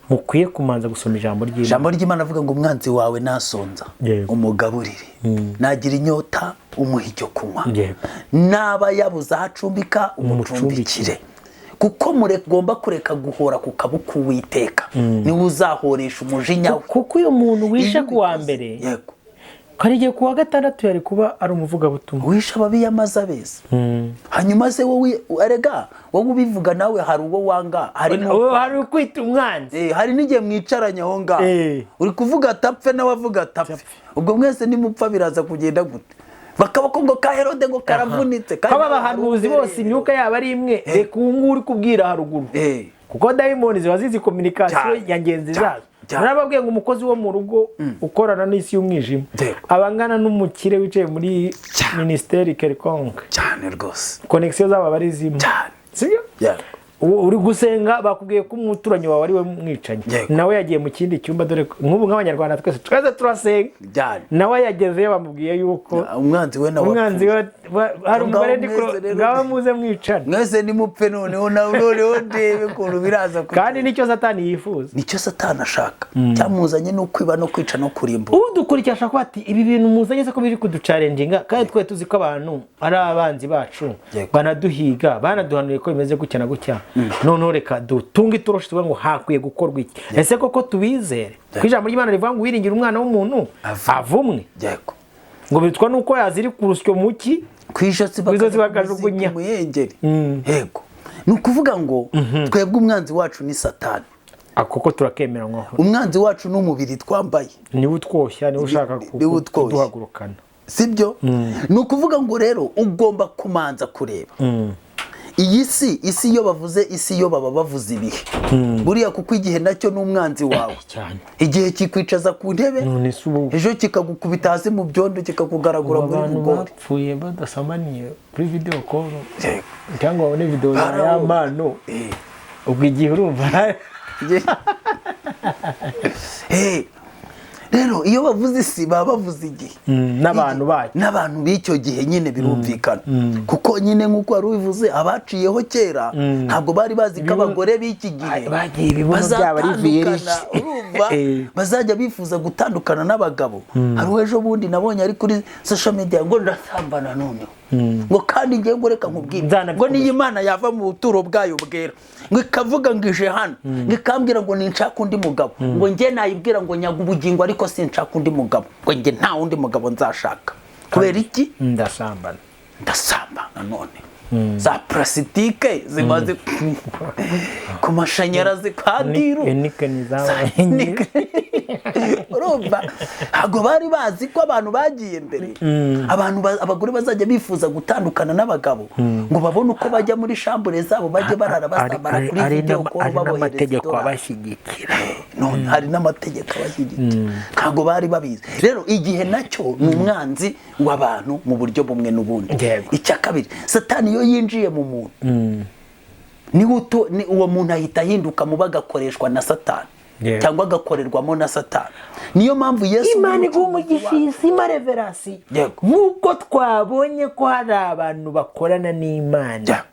mukwiye kumanza gusoma ijambo ry'Imana. Ijambo ry'Imana avuga ngo umwanzi wawe nasonza umugaburire, nagira inyota umuhe icyo kunywa, naba yabuze aho acumbika umucumbikire, kuko mugomba kureka guhora ku kaboko Uwiteka, niwe uzahoresha umujinya. Kuko uyu muntu wishe ku wa mbere, yego, hari igihe ku wa gatandatu yari kuba ari umuvugabutumwa wishe ababiyamaze abeza. Hanyuma se wowe erega wowe ubivuga nawe hari uwo wanga, hari ukwita umwanzi, hari n'igihe mwicaranye aho ngaho uri kuvuga atapfe nawe avuga atapfe, ubwo mwese nimupfa biraza kugenda gute? Bakaba ngo ka Herode ngo karavunitse. Kaba abahanuzi bose imyuka yabo ari imwe, reka ubu ngubu uri kubwira haruguru, kuko dayimoni ziba zizi communication ya ngenzi zazo. Narababwiye ngo umukozi wo mu rugo ukorana n'isi y'umwijima abangana n'umukire wicaye muri minisiteri quelconque cyane rwose, connexion zabo bari zimwe, sibyo? Uri gusenga, bakubwiye ko umuturanyi wawe ari we mwicanyi, nawe yagiye mu kindi cyumba. Dore nk'ubu nk'Abanyarwanda twese twese turasenga, nawe yagezeyo bamubwiye yuko umwanzi we nawe umwanzi we hari umugore ndi ngaho, muze mwicane. Mwese nimupfe, noneho nawe, noneho ndebe ukuntu biraza. Kandi nicyo Satani yifuza. Nicyo Satani ashaka, cyamuzanye ni ukwiba no kwica no kurimbura. Udukurikira ashobora kuba ati: "Ibi bintu muzanye se ko biri kuduchallenginga, kandi twe tuzi ko abantu ari abanzi bacu, banaduhiga, banaduhanuriye ko bimeze gutya na gutya. Noneho reka dutunge itoroshi tuvuge ngo hakwiye gukorwa iki? Ese koko tubizere ko ijambo ry'Imana rivuga ngo uwiringira umwana w'umuntu avumwe?" Ngo bitwa nuko yazirika urusyo mu ki? Ku ijosi. Ku ijosi bakajugunya. Umuhengeri. Yego, ni ukuvuga ngo twebwe umwanzi wacu ni Satani. Kuko turakemeranywa. Umwanzi wacu ni umubiri twambaye. Niwe utwoshya, niwe ushaka Niwe utwoshya. kuduhagurukana. Sibyo? Ni ukuvuga ngo rero ugomba kumanza kureba iyi si. Isi, iyo bavuze isi, iyo baba bavuze ibihe buriya, kuko igihe nacyo ni umwanzi wawe. Cyane. Igihe kikwicaza ku ntebe, None se ubu ejo kikagukubita hasi mu byondo, kikakugaragura ubu muri abantu rugori. bapfuye badasamaniye kuri video call cyangwa babone video za Barabonye. Yampano, ubwo igihe urumva Rero iyo bavuze isi baba bavuze igihe. N'abantu bacyo. N'abantu b'icyo gihe nyine, birumvikana, kuko nyine nk'uko wari ubivuze, abaciyeho kera ntabwo bari bazi ko abagore b'iki gihe Bagiye ibibuno byabo ari bazatandukana, vierge. urumva, bazajya bifuza gutandukana n'abagabo. Hari uwo ejo bundi nabonye ari kuri social media ngo ndasambana noneho, ngo kandi ngiye, ngo reka nkubwire, ngo niyo Imana yava mu buturo bwayo bwera, ngo ikavuga ngo ije hano, ngo ikambwira ngo ninshaka undi mugabo, ngo njye nayibwira ngo nyaga ubugingo, ariko sinshaka undi mugabo, ngo njye nta wundi mugabo nzashaka. Kubera iki? Ndasambana. Ndasambana none za purasitike zimaze ku mashanyarazi kwa diru. Enikeni zabaye. Urumva, ntabwo bari bazi ko abantu bagiye mbere, abantu abagore bazajya bifuza gutandukana n'abagabo ngo babone uko bajya muri chambre zabo, bajye barara basambana kuri video call, Ari babohereza n'amategeko idolari. abashyigikira. None hari n'amategeko abashyigikira, ntabwo bari babizi. Rero igihe nacyo ni umwanzi w'abantu mu buryo bumwe n'ubundi. Icya kabiri, Satani iyo yinjiye mu muntu, niwe uwo muntu ahita ahinduka mubi, agakoreshwa na Satani cyangwa agakorerwamo na Satani. Niyo mpamvu Yesu Imana iguha umugisha iyi sima révélation. Nk'uko twabonye ko hari abantu bakorana n'Imana,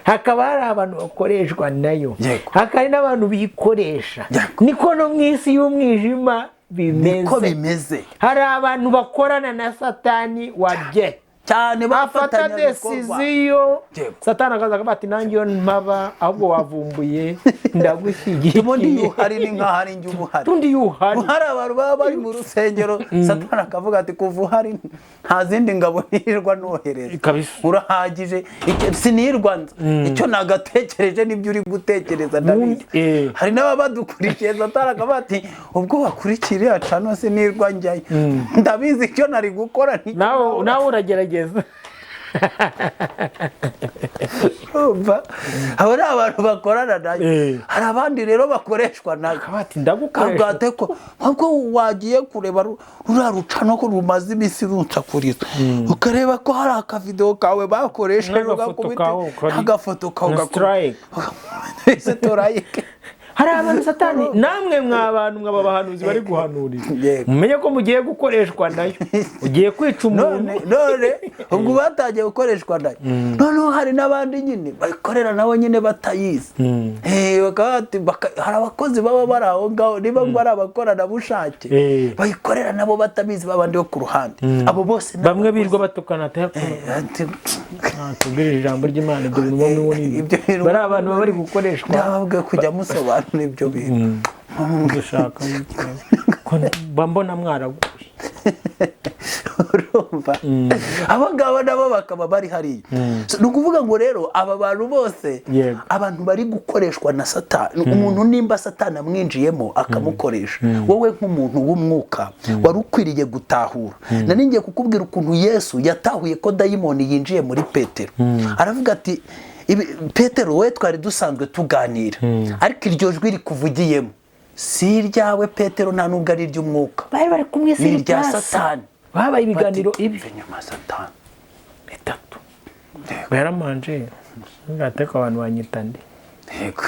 hakaba hari abantu bakoreshwa nayo, hakaba hari n'abantu bikoresha, niko no mu isi y'umwijima Niko bimeze. bimeze. Hari abantu bakorana na Satani wabye Cyane. afata Bafatanyabikorwa. décision, Satani akaza akavuga ati: "Nanjye iyo mpaba ahubwo wavumbuye, ndagushyigikiye." Ubundi iyo uhari ni nk'aho ari njye uba uhari. Undi iyo uhari. Hari abantu baba bari mu rusengero, Satani akavuga ati: "Kuva uhari nta zindi ngabo nirirwa nohereza." Kabisa. Urahagije. Sinirwa nza icyo nagatekereje nibyo uri gutekereza, ndabizi. Hari n'ababa badukurikiye, Satani akavuga ati: "Ubwo wakurikiye iriya channel sinirwa njyayo, ndabizi icyo nari gukora Nawe uragerageza. Urumva, abo ni abantu bakorana nayo. Hari abandi rero bakoreshwa nayo. Bati: "Ndagukoresha." Kabwate ko ntabwo wagiye kureba ruriya rucano ko rumaze iminsi runsakuriza, ukareba ko hari akavidewo kawe bakoresheje, N'agafoto ugakubita kawe agafoto kawe na strike. Strike. Hari abantu Satani, namwe mwa bantu mwaba abahanuzi bari guhanurira, mumenye ko mugiye gukoreshwa nayo, ugiye kwica umuntu. None ubwo batangiye gukoreshwa nayo, noneho hari n'abandi nyine bayikorera nabo nyine batayizi. Bakaba bati hari abakozi baba bari aho ngaho, niba ngo ari abakoranabushake, bayikorera nabo batabizi, babandi bo ku ruhande, abo bose ni Bamwe abakozi. birirwa batukana ati: "Tubwirije ijambo ry'Imana, ibyo bintu bamwe bo ni Ibyo bintu bari abantu baba bari gukoreshwa." Ndababwiye kujya musobanura ibyo bintu. Dushaka ko mba mbona mwaraguye. Urumva, abo ngabo nabo bakaba bari hariya. So, ni ukuvuga ngo rero aba bantu bose, abantu bari gukoreshwa na Satani, umuntu nimba Satani amwinjiyemo akamukoresha, wowe nk'umuntu w'umwuka wari ukwiriye gutahura. Nari ngiye kukubwira ukuntu Yesu yatahuye ko dayimoni yinjiye muri Petero. Aravuga ati: "Petero we, twari dusanzwe tuganira, ariko iryo jwi rikuvugiyemo si iryawe Petero, nta nubwo ari iry'umwuka." Bari bari kumwe. Ni irya Satani. Babaye ibiganiro ibi Bati: "Inyuma Satani." Bitatu yaramanje, ngateko abantu banyita nde? Yego.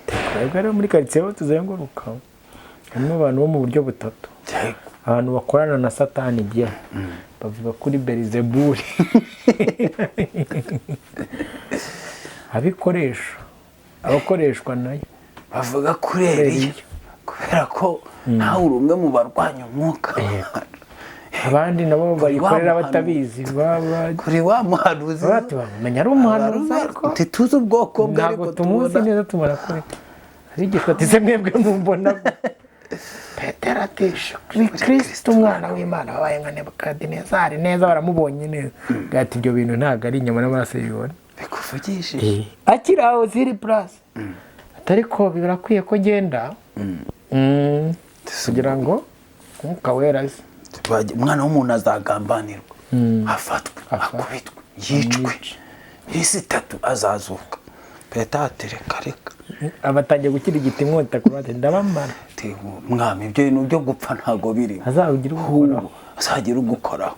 Twebwe rero muri karitsiye aho tuzenguruka harimo abantu bo mu buryo butatu. Abantu bakorana na Satani bye bavuga kuri Beelzebuli, abikoresha, abakoreshwa nayo bavuga kuri Eliya, kubera ko ntawe uri umwe mu barwanya umwuka. Abandi nabo bayikorera batabizi, kuri wa muhanuzi bamenya ari umuhanuzi, ariko ntituzi ubwoko bwe, ntabwo tumuzi neza, tumara kure arigishwa ati se mwebwe mumbona? Petero ati Kristo umwana w'Imana wabaye nka Nebukadinezari neza, baramubonye neza. Ati ibyo bintu ntabwo ari inyama n'amaraso bibona bikuvugishije. Akiri aho ziri purasi, ariko birakwiye ko genda kugira ngo umwuka wera aze. Umwana w'umuntu azagambanirwa, afatwe, akubitwe, yicwe, iminsi 3 azazuka. Petero ati reka reka. Abatangiye gukira igiti inkota ku ruhande, ndabamara. Mwami, ibyo bintu byo gupfa ntago birimo, azagira ugukoraho, azagira ugukoraho.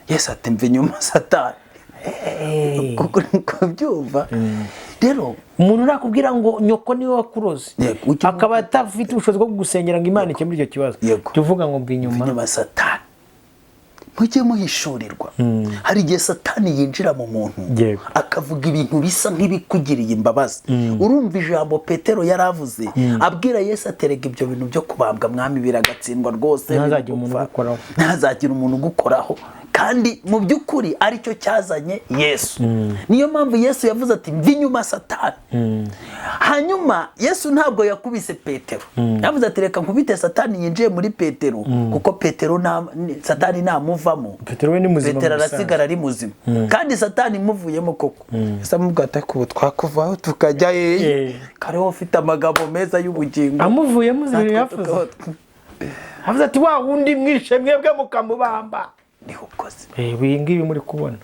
Yesu ati mva inyuma Satani. Kuko kubyumva rero, umuntu nakubwira ngo nyoko niwe wakuroze, akaba atafite ubushobozi bwo gusengera ngo Imana ikemure icyo kibazo, tuvuga ngo mva inyuma Satani. Mujye muhishurirwa. Hari igihe Satani yinjira mu muntu akavuga ibintu bisa nk'ibikugiriye imbabazi. Urumva ijambo Petero yaravuze abwira Yesu aterega ibyo bintu byo kubambwa mwami biragatsindwa rwose, ntazagira umuntu ugukoraho. Kandi mu by'ukuri aricyo cyazanye Yesu. Niyo mpamvu Yesu yavuze ati mva inyuma Satani. Hanyuma Yesu ntabwo yakubise Petero, yavuze ati reka nkubite Satani yinjiye muri Petero, kuko Petero Satani namuvamo, Petero arasigara ari muzima. Kandi Satani imuvuyemo koko. Yesu amubwira ati ubu twakuvaho tukajya hehe? Kariho ufite amagambo meza y'ubugingo. Amuvuyemo yavuze ati wa wundi mwishe mwebwe mukamubamba. Niho ukoze ibi ngibi muri kubona.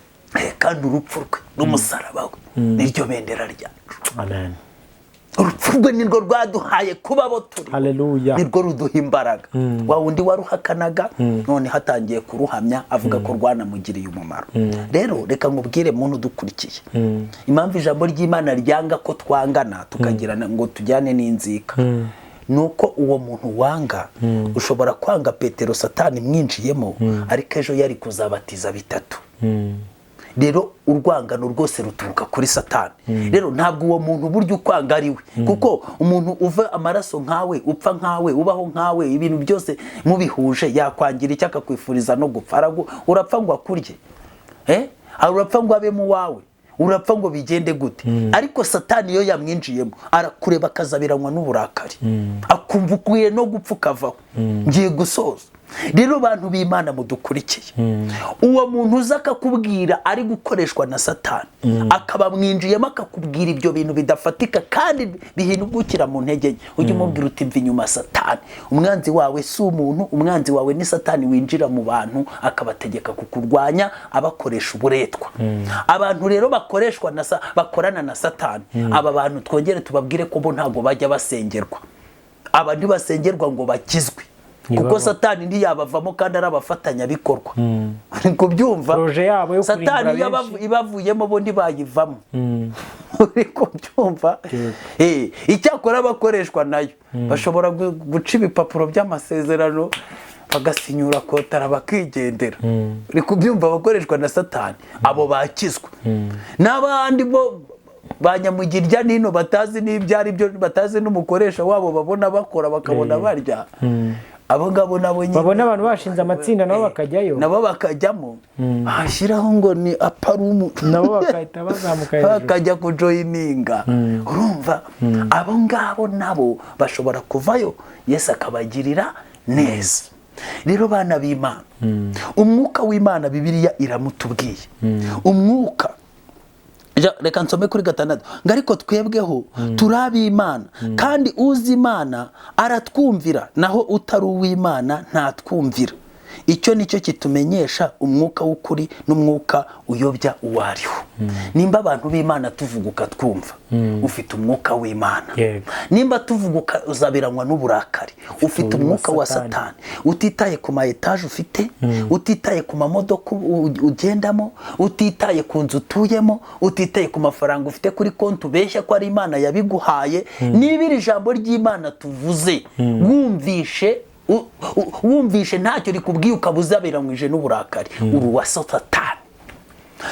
Kandi urupfu rwe n'umusaraba we niryo bendera ryacu. Amen. Urupfu rwe nirwo rwaduhaye kuba abo turi. Haleluya. Nirwo ruduha imbaraga. Wa wundi waruhakanaga none hatangiye kuruhamya avuga ko rwanamugiriye umumaro. Rero reka nkubwire muntu dukurikiye, impamvu ijambo ry'Imana ryanga ko twangana tukagirana ngo tujyane n'inzika, nuko uwo muntu wanga ushobora kwanga Petero Satani mwinjiyemo, ariko ejo yari kuzabatiza 3. Rero urwangano rwose ruturuka kuri Satani. Rero ntabwo uwo muntu buryo ukwanga ari we, kuko umuntu uva amaraso nkawe, upfa nkawe, ubaho nkawe, ibintu byose mubihuje, yakwangira icyo akakwifuriza no gupfa. Urapfa ngo akurye, urapfa ngo abe mu wawe, urapfa ngo bigende gute. Ariko Satani iyo yamwinjiyemo arakureba akazabiranywa n'uburakari, akumva ukwiye no gupfa ukavaho. Ngiye gusoza rero bantu b'Imana mudukurikiye, uwo muntu uza akakubwira ari gukoreshwa na Satani, akaba mwinjiyemo akakubwira ibyo bintu bidafatika kandi bihindukira mu ntege nke, ujye umubwira uti mva inyuma Satani. Umwanzi wawe si umuntu, umwanzi wawe ni Satani winjira mu bantu akabategeka kukurwanya, abakoresha uburetwa. Abantu rero bakoreshwa na bakorana na Satani, aba bantu twongere tubabwire ko bo ntabwo bajya basengerwa. Aba ntibasengerwa ngo bakizwe, kuko Satani ntiyabavamo kandi ari abafatanyabikorwa. Uri kubyumva? Satani ibavuyemo bo ntibayivamo. Uri kubyumva? Icyakora abakoreshwa nayo bashobora guca ibipapuro by'amasezerano bagasinyura kotara bakigendera. Uri kubyumva? Abakoreshwa na Satani abo bakizwa. N'abandi bo banyamugirya nino batazi n'ibyo ari byo, batazi n'umukoresha wabo, babona bakora bakabona barya, abo ngabo nabo nyine babona abantu bashinze amatsinda nabo bakajyayo, nabo bakajyamo, hashyiraho ngo ni aparumu, nabo bakahita bazamuka hejuru bakajya kujoyininga. Urumva abo ngabo nabo bashobora kuvayo Yesu akabagirira neza. Rero bana b'Imana, umwuka w'Imana Bibiliya iramutubwiye. Umwuka, reka nsome kuri 6, ngo ariko twebweho turi ab'Imana, kandi uzi Imana aratwumvira, naho utari uw'Imana ntatwumvira. Icyo nicyo kitumenyesha umwuka w'ukuri n'umwuka uyobya uwo ariwo. Nimba abantu b'Imana tuvuguka twumva, ufite umwuka w'Imana. Nimba tuvuguka uzabiranywa n'uburakari, ufite umwuka wa Satani. Utitaye ku ma etaje ufite, utitaye ku mamodoka ugendamo, utitaye ku nzu utuyemo, utitaye ku mafaranga ufite kuri konti ubeshya ko ari Imana yabiguhaye. Niba iri jambo ry'Imana tuvuze wumvishe ntacyo rikubwiye, ukaba uzabiranwije n'uburakari, uri uwa Satani.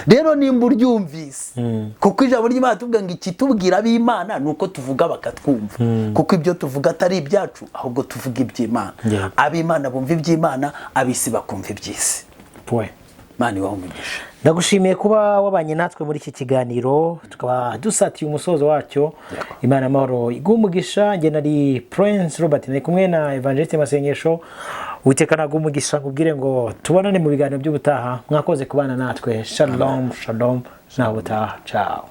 Rero nimba uryumvise, kuko ijambo ry'Imana tuvuga ngo ikitubwira ab'Imana ni uko tuvuga bakatwumva, kuko ibyo tuvuga atari ibyacu, ahubwo tuvuga iby'Imana. Ab'Imana bumva iby'Imana, ab'isi bakumva iby'isi. Imana ibahe umugisha. Ndagushimiye kuba wabanye natwe muri iki kiganiro, tukaba dusatiye umusozo wacyo. Imana amahoro iguhe umugisha. Njye nari Prince Robert, nari kumwe na Evangeliste Masengesho. Uwiteka naguhe umugisha, nkubwire ngo tubonane mu biganiro by'ubutaha. Mwakoze kubana natwe. Shalom shalom, nawe ubutaha. Ciao.